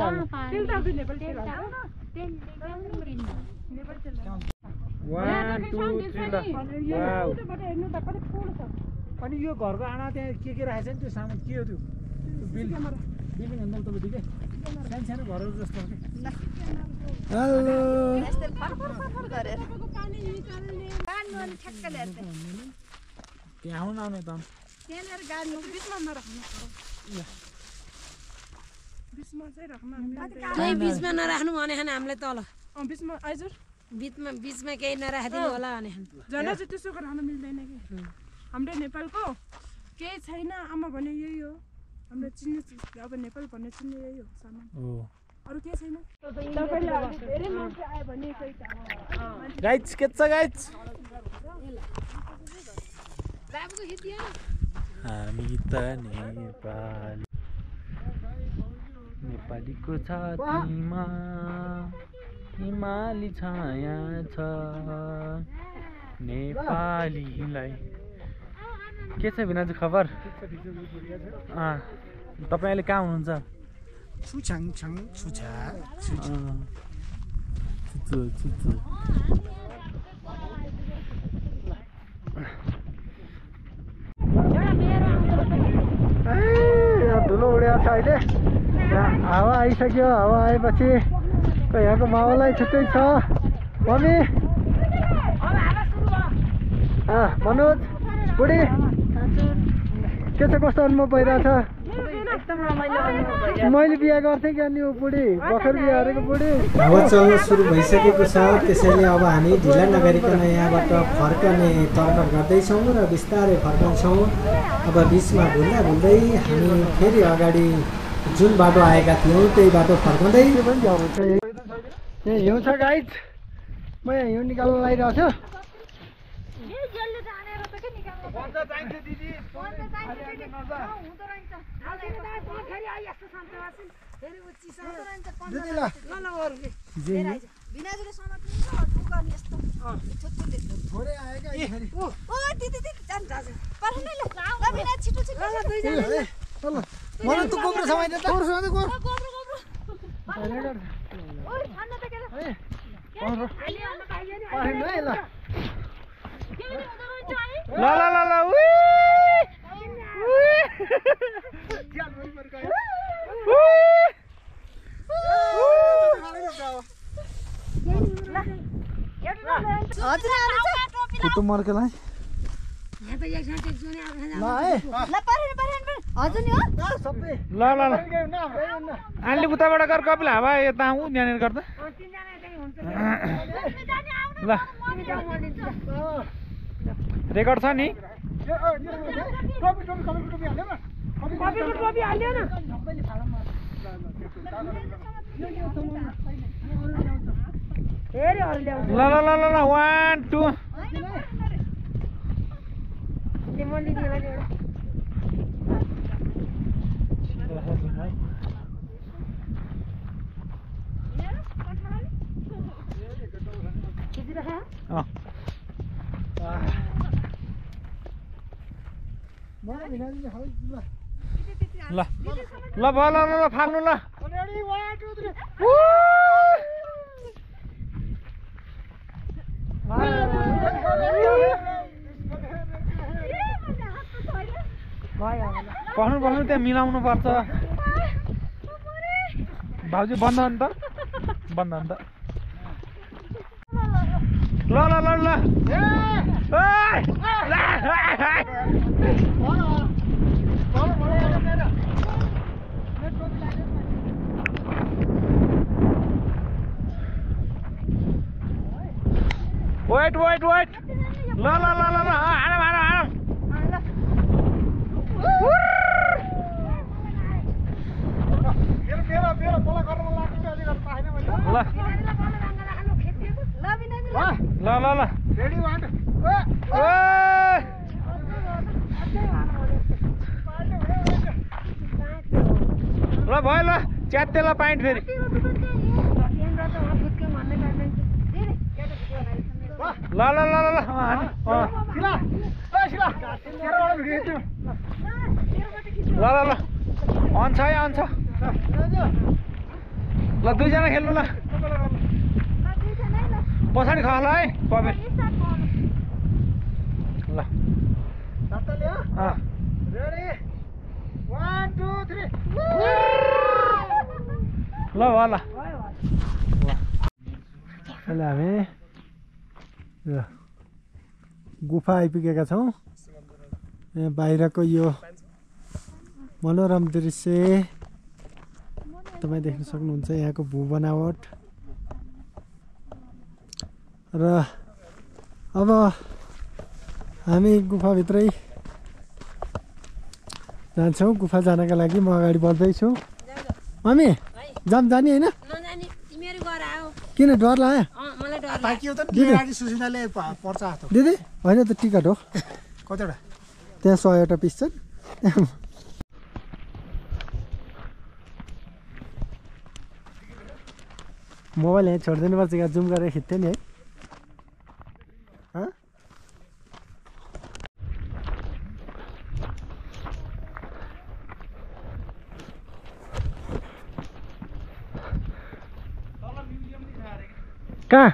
2 3 अनि यो घरको आँडा त्यहाँ के राखेछ नि त्यो सामान के हो त्यो? बिल्डिङ भन्दा उता ठिकै सानो सानो घरहरू जस्तो हेलो त्यहाँ आउनु आउने त खै बिचमा नराख्नु भने हामीले तल बिचमा हजुर बिचमा केही नराखिदिनु होला भने झन् चाहिँ त्यसो राख्न मिल्दैन कि हाम्रो नेपालको केही छैन आमा भने यही हो हाम्रो चिन्ने अब नेपाल भन्ने चिन्ने यही हो सामान अरू केही छैन धेरै मान्छे आयो भने गाइज के छ गाइज हामी त नेपाली नेपालीको छातीमा हिमाली छाया छ नेपालीलाई के छ भिनाजु खबर तपाईँ अहिले कहाँ हुनुहुन्छ धुलो उडेको छ अहिले हावा आइसक्यो हावा आएपछि यहाँको माहौलै छुट्टै छ मम्मी मनोज बुढी के छ कस्तो अनुभव भइरहेछ मैले बिहा गर्थेँ कि अनि बुढी भर्खर बिहा गरेको बुढी हावा चल्न सुरु भइसकेको छ त्यसैले अब हामी ढिला नगरिकन यहाँबाट फर्कने तर्क गर्दैछौँ र बिस्तारै फर्कन्छौँ अब बिचमा भुल्दा भुल्दै हामी फेरि अगाडि जुन बाटो आएका थियौँ त्यही बाटो फर्काउँदै हिउँ छ गाइज म यहाँ हिउँ निकाल्न लागिरहेको छु मलाई त गोब्रो छ मैले त ल ल ल ल कुटु मर्केलाई ल ल ल आले उताबाट गर कपिल हावा यता आऊ यहाँनिर गर्दा ल रेकर्ड छ नि ल ल ल ल 1 2 ल ल भयो ल ल फाल्नु ल बस्नु बस्नु त्यहाँ मिलाउनु पर्छ भाउजू बन्द हो नि त बन्द हो नि त ल ल ल ल वेट वेट वेट ल ल ल ल ल आराम आराम आराम ल ल ल रेडी वान ल भयो ल च्यात्ते ल पाइन्ट फेरि ल ल ल ल ल ल ल अन्छ है अन्छ ल दुईजना खेल्नु ल पछाडि खा ल है कबेर ल 1 2 3 ल ल अहिले हामी यो गुफा आइपुगेका छौँ। यहाँ बाहिरको यो मनोरम दृश्य तपाईँ देख्न सक्नुहुन्छ, यहाँको भू बनावट। र अब हामी गुफाभित्रै जान्छौँ। गुफा जानका लागि म अगाडि बढ्दैछु। मम्मी जाने होइन? नजाने तिमीहरू गएर आऊ। किन डर लाग्यो? मलाई डर ताकियो त नि सुसिनाले पर्छ हात दिदी? होइन त टिकट हो। कतिवटा? त्यहाँ 100वटा पिस छ। मोबाइल यहाँ छोडिदिनु पर्छ, यहाँ जुम गरेर खिच्थ्यो नि है। कहाँ?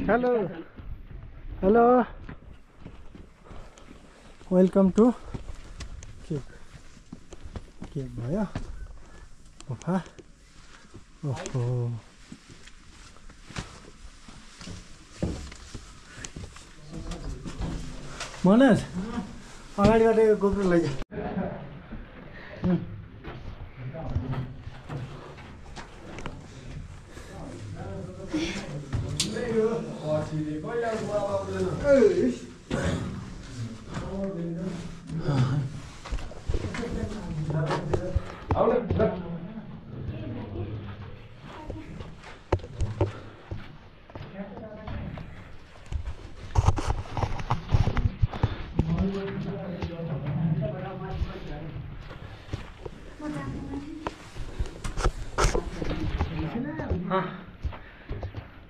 हेलो हेलो वेलकम टु के भयो गुफा। ओहो मनोज अगाडिबाट यो गोप्रो लैजा।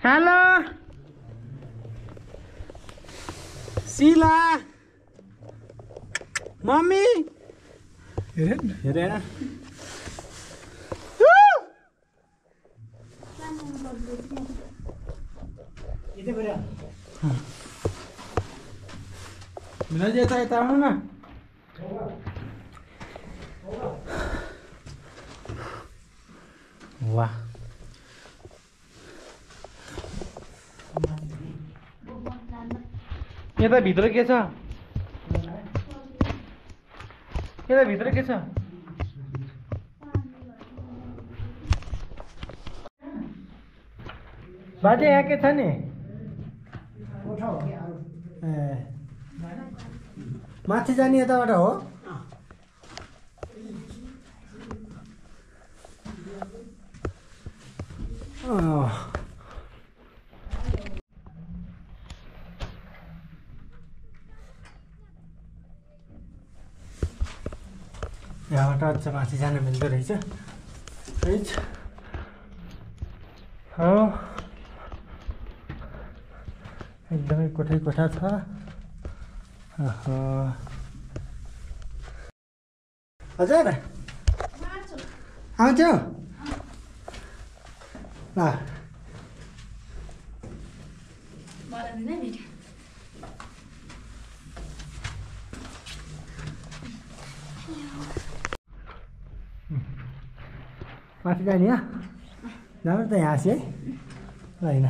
हेलो सिला मम्मी हेरे मिलाइ यता आउनु न। वाह यता भित्र के छ? यता भित्र के छ? बाजे यहाँ के छ नि? ए माथि जाने यताबाट हो? यहाँबाट अझ माथि जान मिल्दो रहेछ है। एकदमै कोठै कोठा छ। हजुर आउँछु ल। माथि जाने हो? जानु त यहाँ है ल होइन।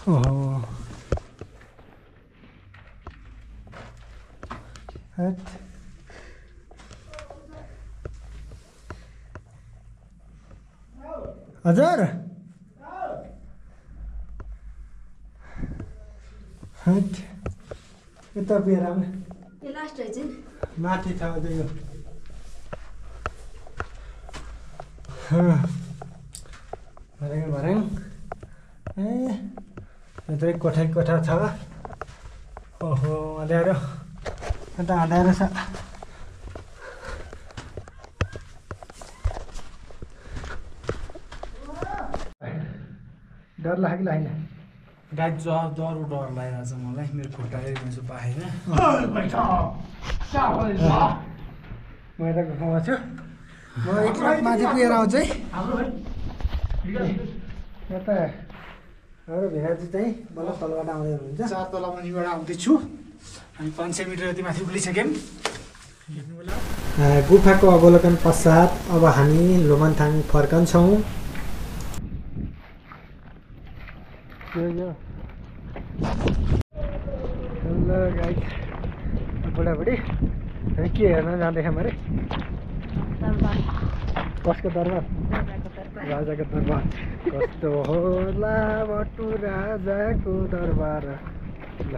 ओहो हजुर यता पिएर माथि छ अझ यो भर्याङ भर्याङ। ए यतै कोठै कोठा छ। ओहो अँध्यारो यता अँध्यारो छ। डर लाग्यो होइन गाई डर लागिरहेको छ मलाई मेरो खुट्टाले मासु पाएन म यता गुफामा छु म एकरात माथि पुगेर आउँछु है यता हाम्रो भिनाजी चाहिँ बल्ल तलबाट आउँदै हुनुहुन्छ 4 तला मुनिबाट आउँदैछु हामी 500 मिटर जति माथि पुगिसक्यौँ गुफाको अवलोकन पश्चात अब हामी लोमन्थाङ फर्कन्छौँ हेलो गाइस बुढाबुढी हामी के हेर्न जाँदैछौँ अरे कसको दरबार राजाको दरबार कस्तो होला बटु राजाको दरबार ल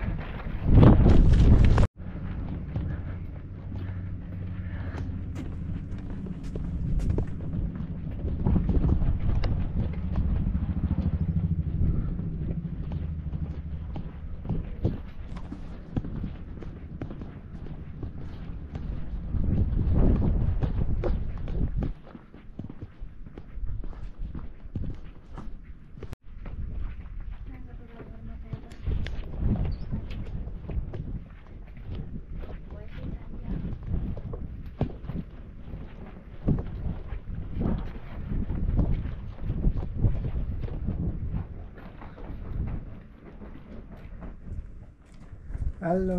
हेलो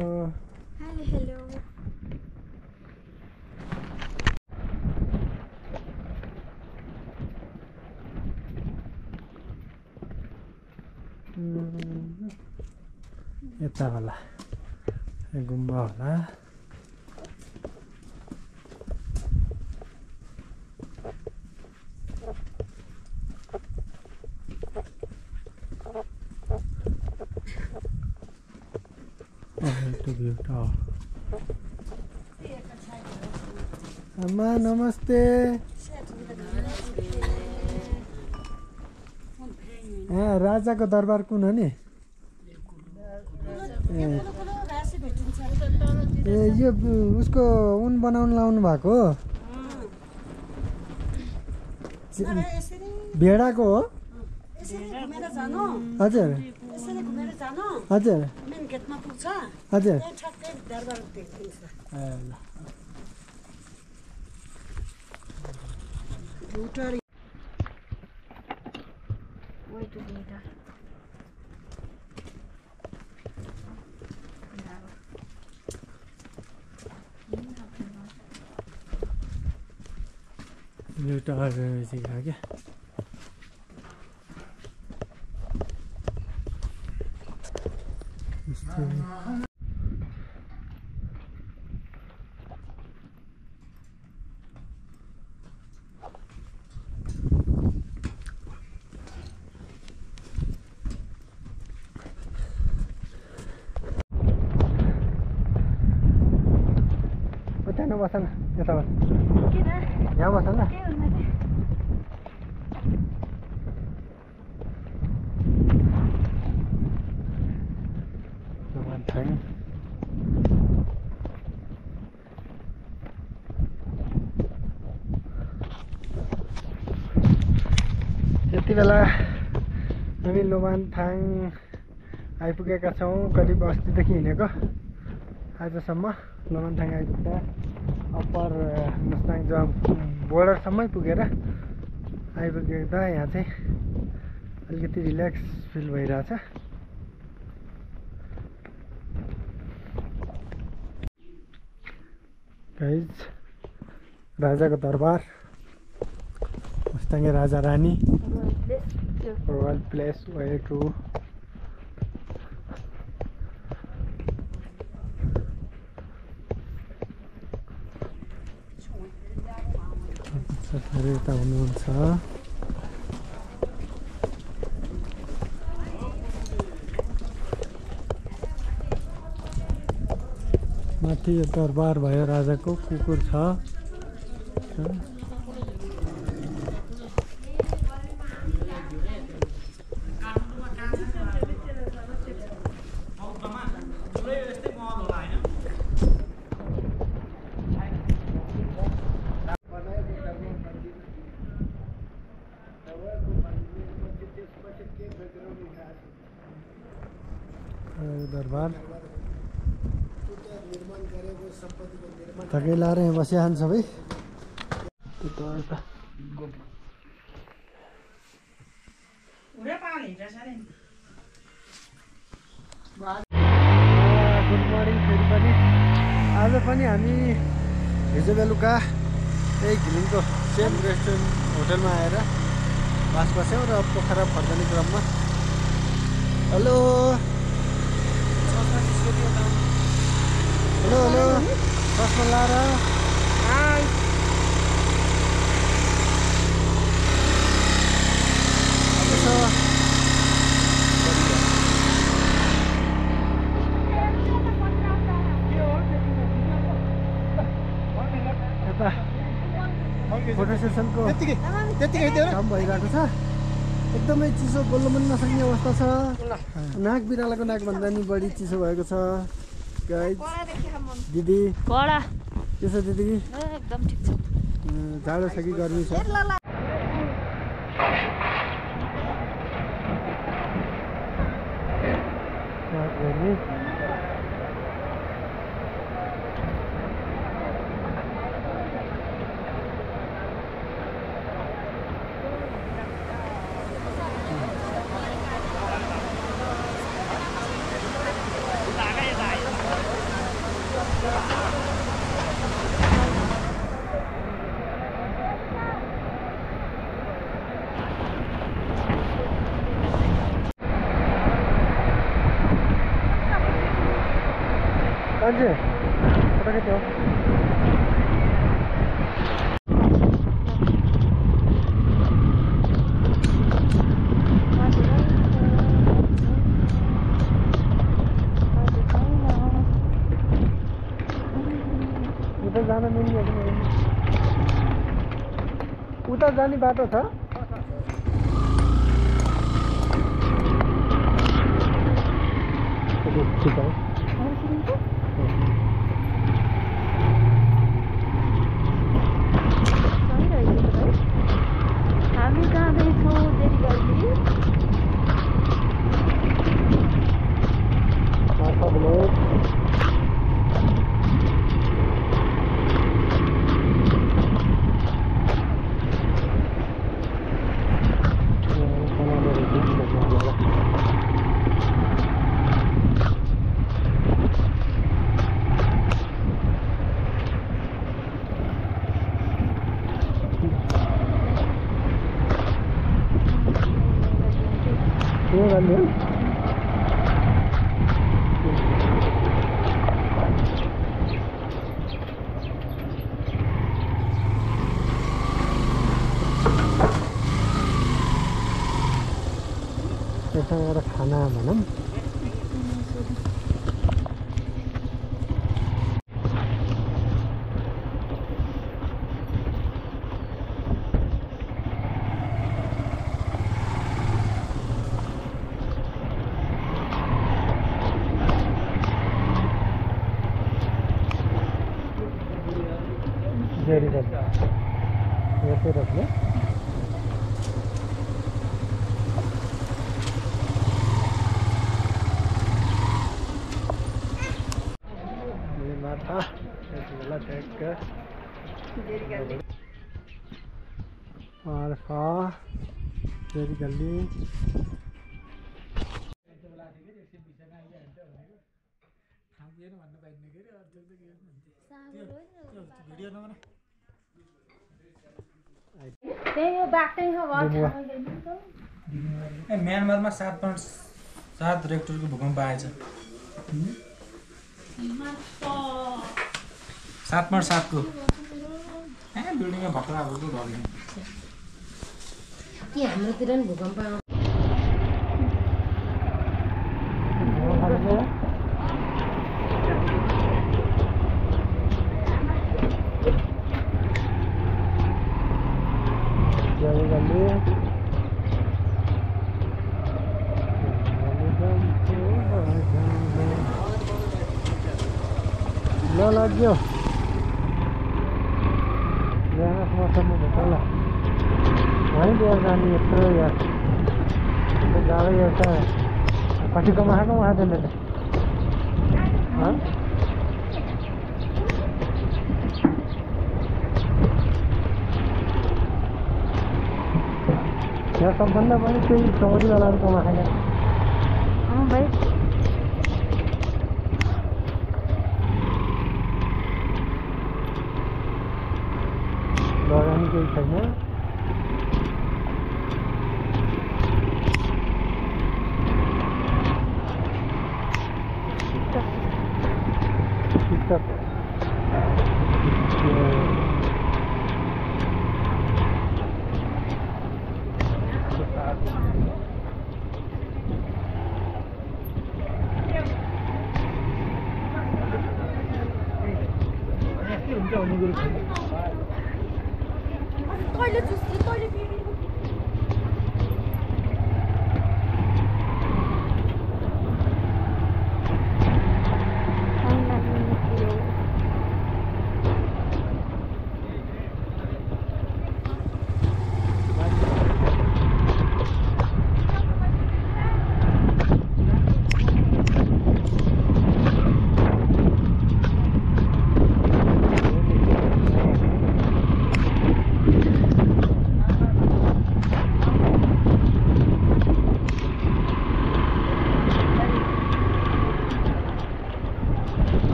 हेलो यता होला गुम्बा होला अम्मा नमस्ते राजाको दरबार कुन हो नि ए यो उसको उन बनाउन लाउनु भएको हो भेडाको हो हजुर हजुर हजुर एउटा सिकायो क्या त्यहाँ बस न यता बस यहाँ बस न यति बेला हामी लोमानथाङ आइपुगेका छौँ करिब अस्तिदेखि हिँडेको आजसम्म लोमानथाङ आइपुग्दा अप्पर मुस्ताङ जब बोर्डरसम्मै पुगेर आइपुग्दा यहाँ चाहिँ अलिकति रिल्याक्स फिल भइरहेछ गाइज राजाको दरबार मुस्ताङे Raja Rani royal place way to यता हुनुहुन्छ माथि यो दरबार भयो राजाको कुकुर छ दरबार थकै लाएर यहाँ बसिहाल्छ सबै गुड मर्निङ फेरि पनि आज पनि हामी हिजो बेलुका यही घिमिङको सेम रेस्टुरेन्ट होटलमा आएर बास बस्यौँ र पोखरा फर्कने क्रममा हेलो हेलो हेलो चस्मा लाएर फोटो सेसनको काम भइरहेको छ एकदमै चिसो बोल्नु पनि नसक्ने अवस्था छ नाक बिरालोको नाकभन्दा नि बढी चिसो भएको छ गाइज दिदी के छ दिदी एकदम ठिक छ जाडो छ कि गर्मी छ Anjir, apa gitu? Udah जाने मिल्ने उता जाने बाटो छ ठीक है हामी जाँदैछौँ देरीगल्ली एउटा खाना भनौँ जेरी यसै रोक्ने जेरी गल्ली म्यानमारमा 7.7 रेक्टरको भूकम्प आएछ 7.7 को बिल्डिङमा भक्रा भएको ढल्यो के हाम्रोतिर नि भूकम्प ल लाग्यो यहाँ मौसममा भेटला वहीँ लिएर जाने यत्रो यार जाडो एउटा पछिको महाको महाजनले यहाँ सबभन्दा पनि त्यही चौरीवालाहरू कमाएन भाइ लगानी केही छैन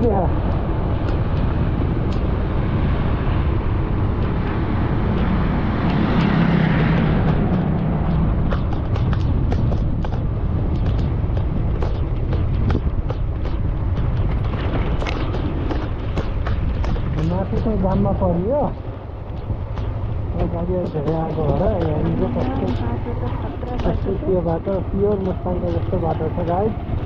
त्यहाँ माथि चाहिँ गाममा परियो गाडी धेरै आएको भएर यहाँनिर कस्तो त्यो बाटो प्योर मुस्ताङको जस्तो बाटो छ गाइड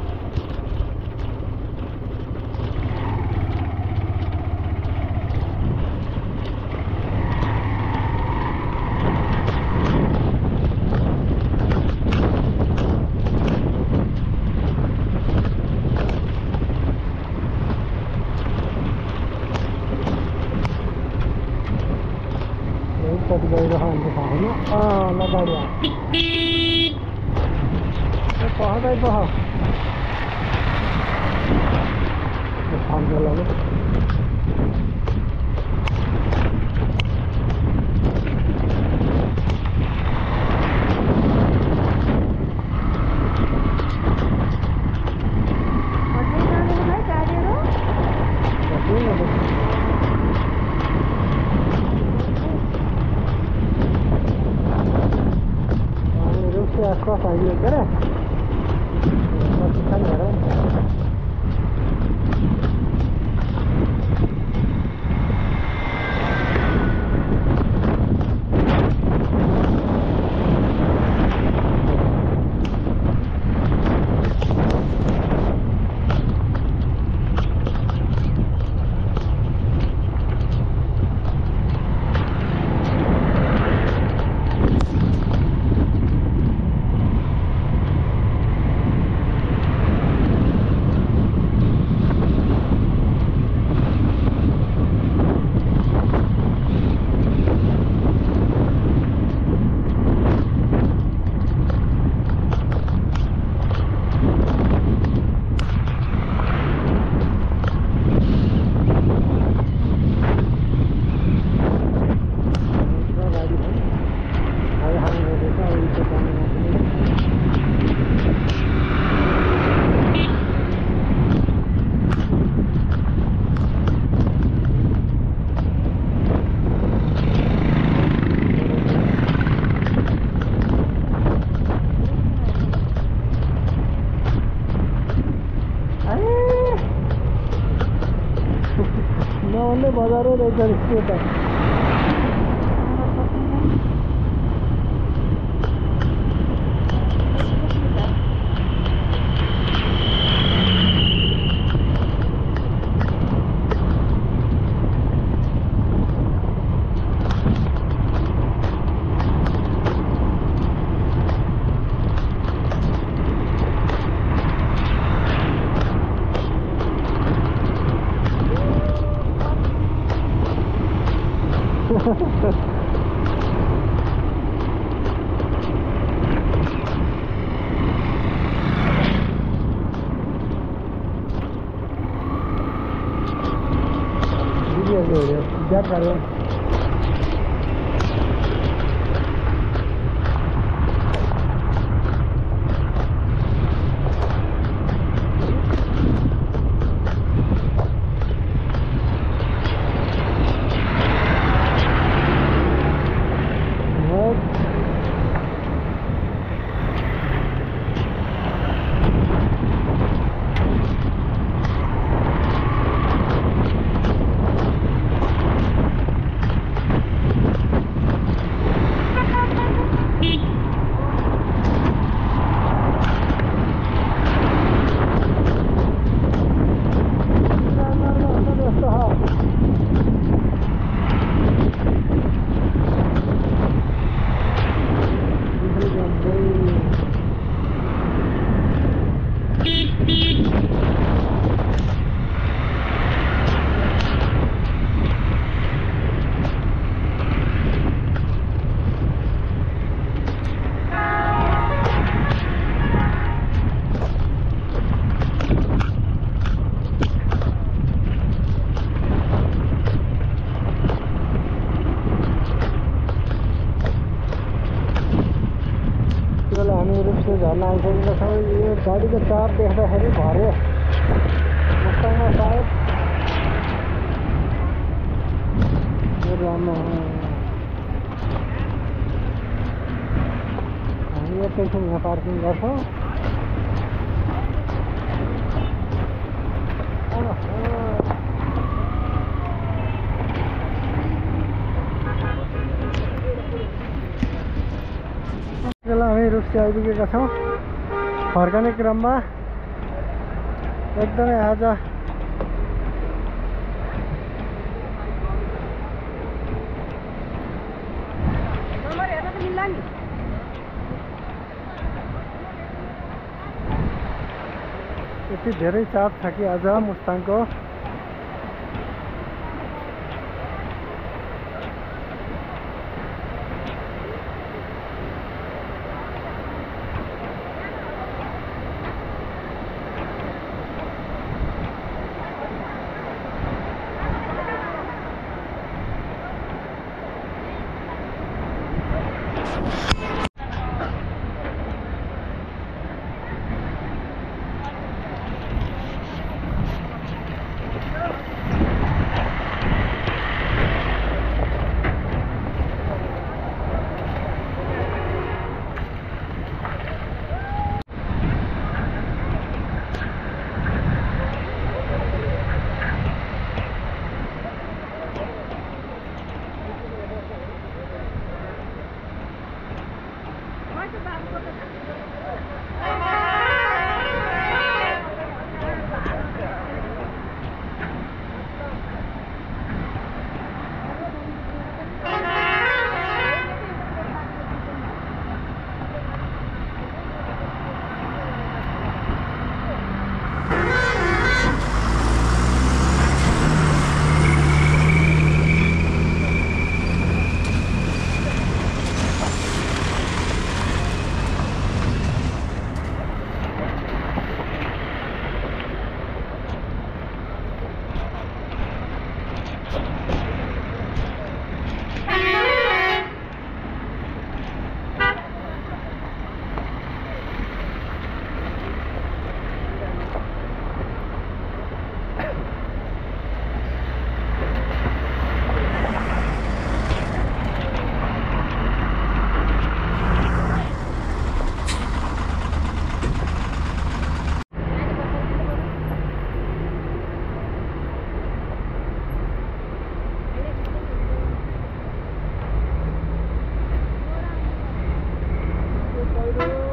कति गइरह हुन्छ थाहा छैन ल गाडी पहदै पह आसपास आइयो क्या नआउने बजारै रहेछ त्यो त क्या करें झर्ना आइसकेको छ यो गाडीको चाप देख्दाखेरि भर्यो मसँग सायद हामी एकैछिन यहाँ पार्किङ गर्छौँ। हामी रुप्सी आइपुगेका छौँ। फर्कने क्रममा एकदमै आज यति धेरै चाप छ कि आज मुस्ताङको। Bye.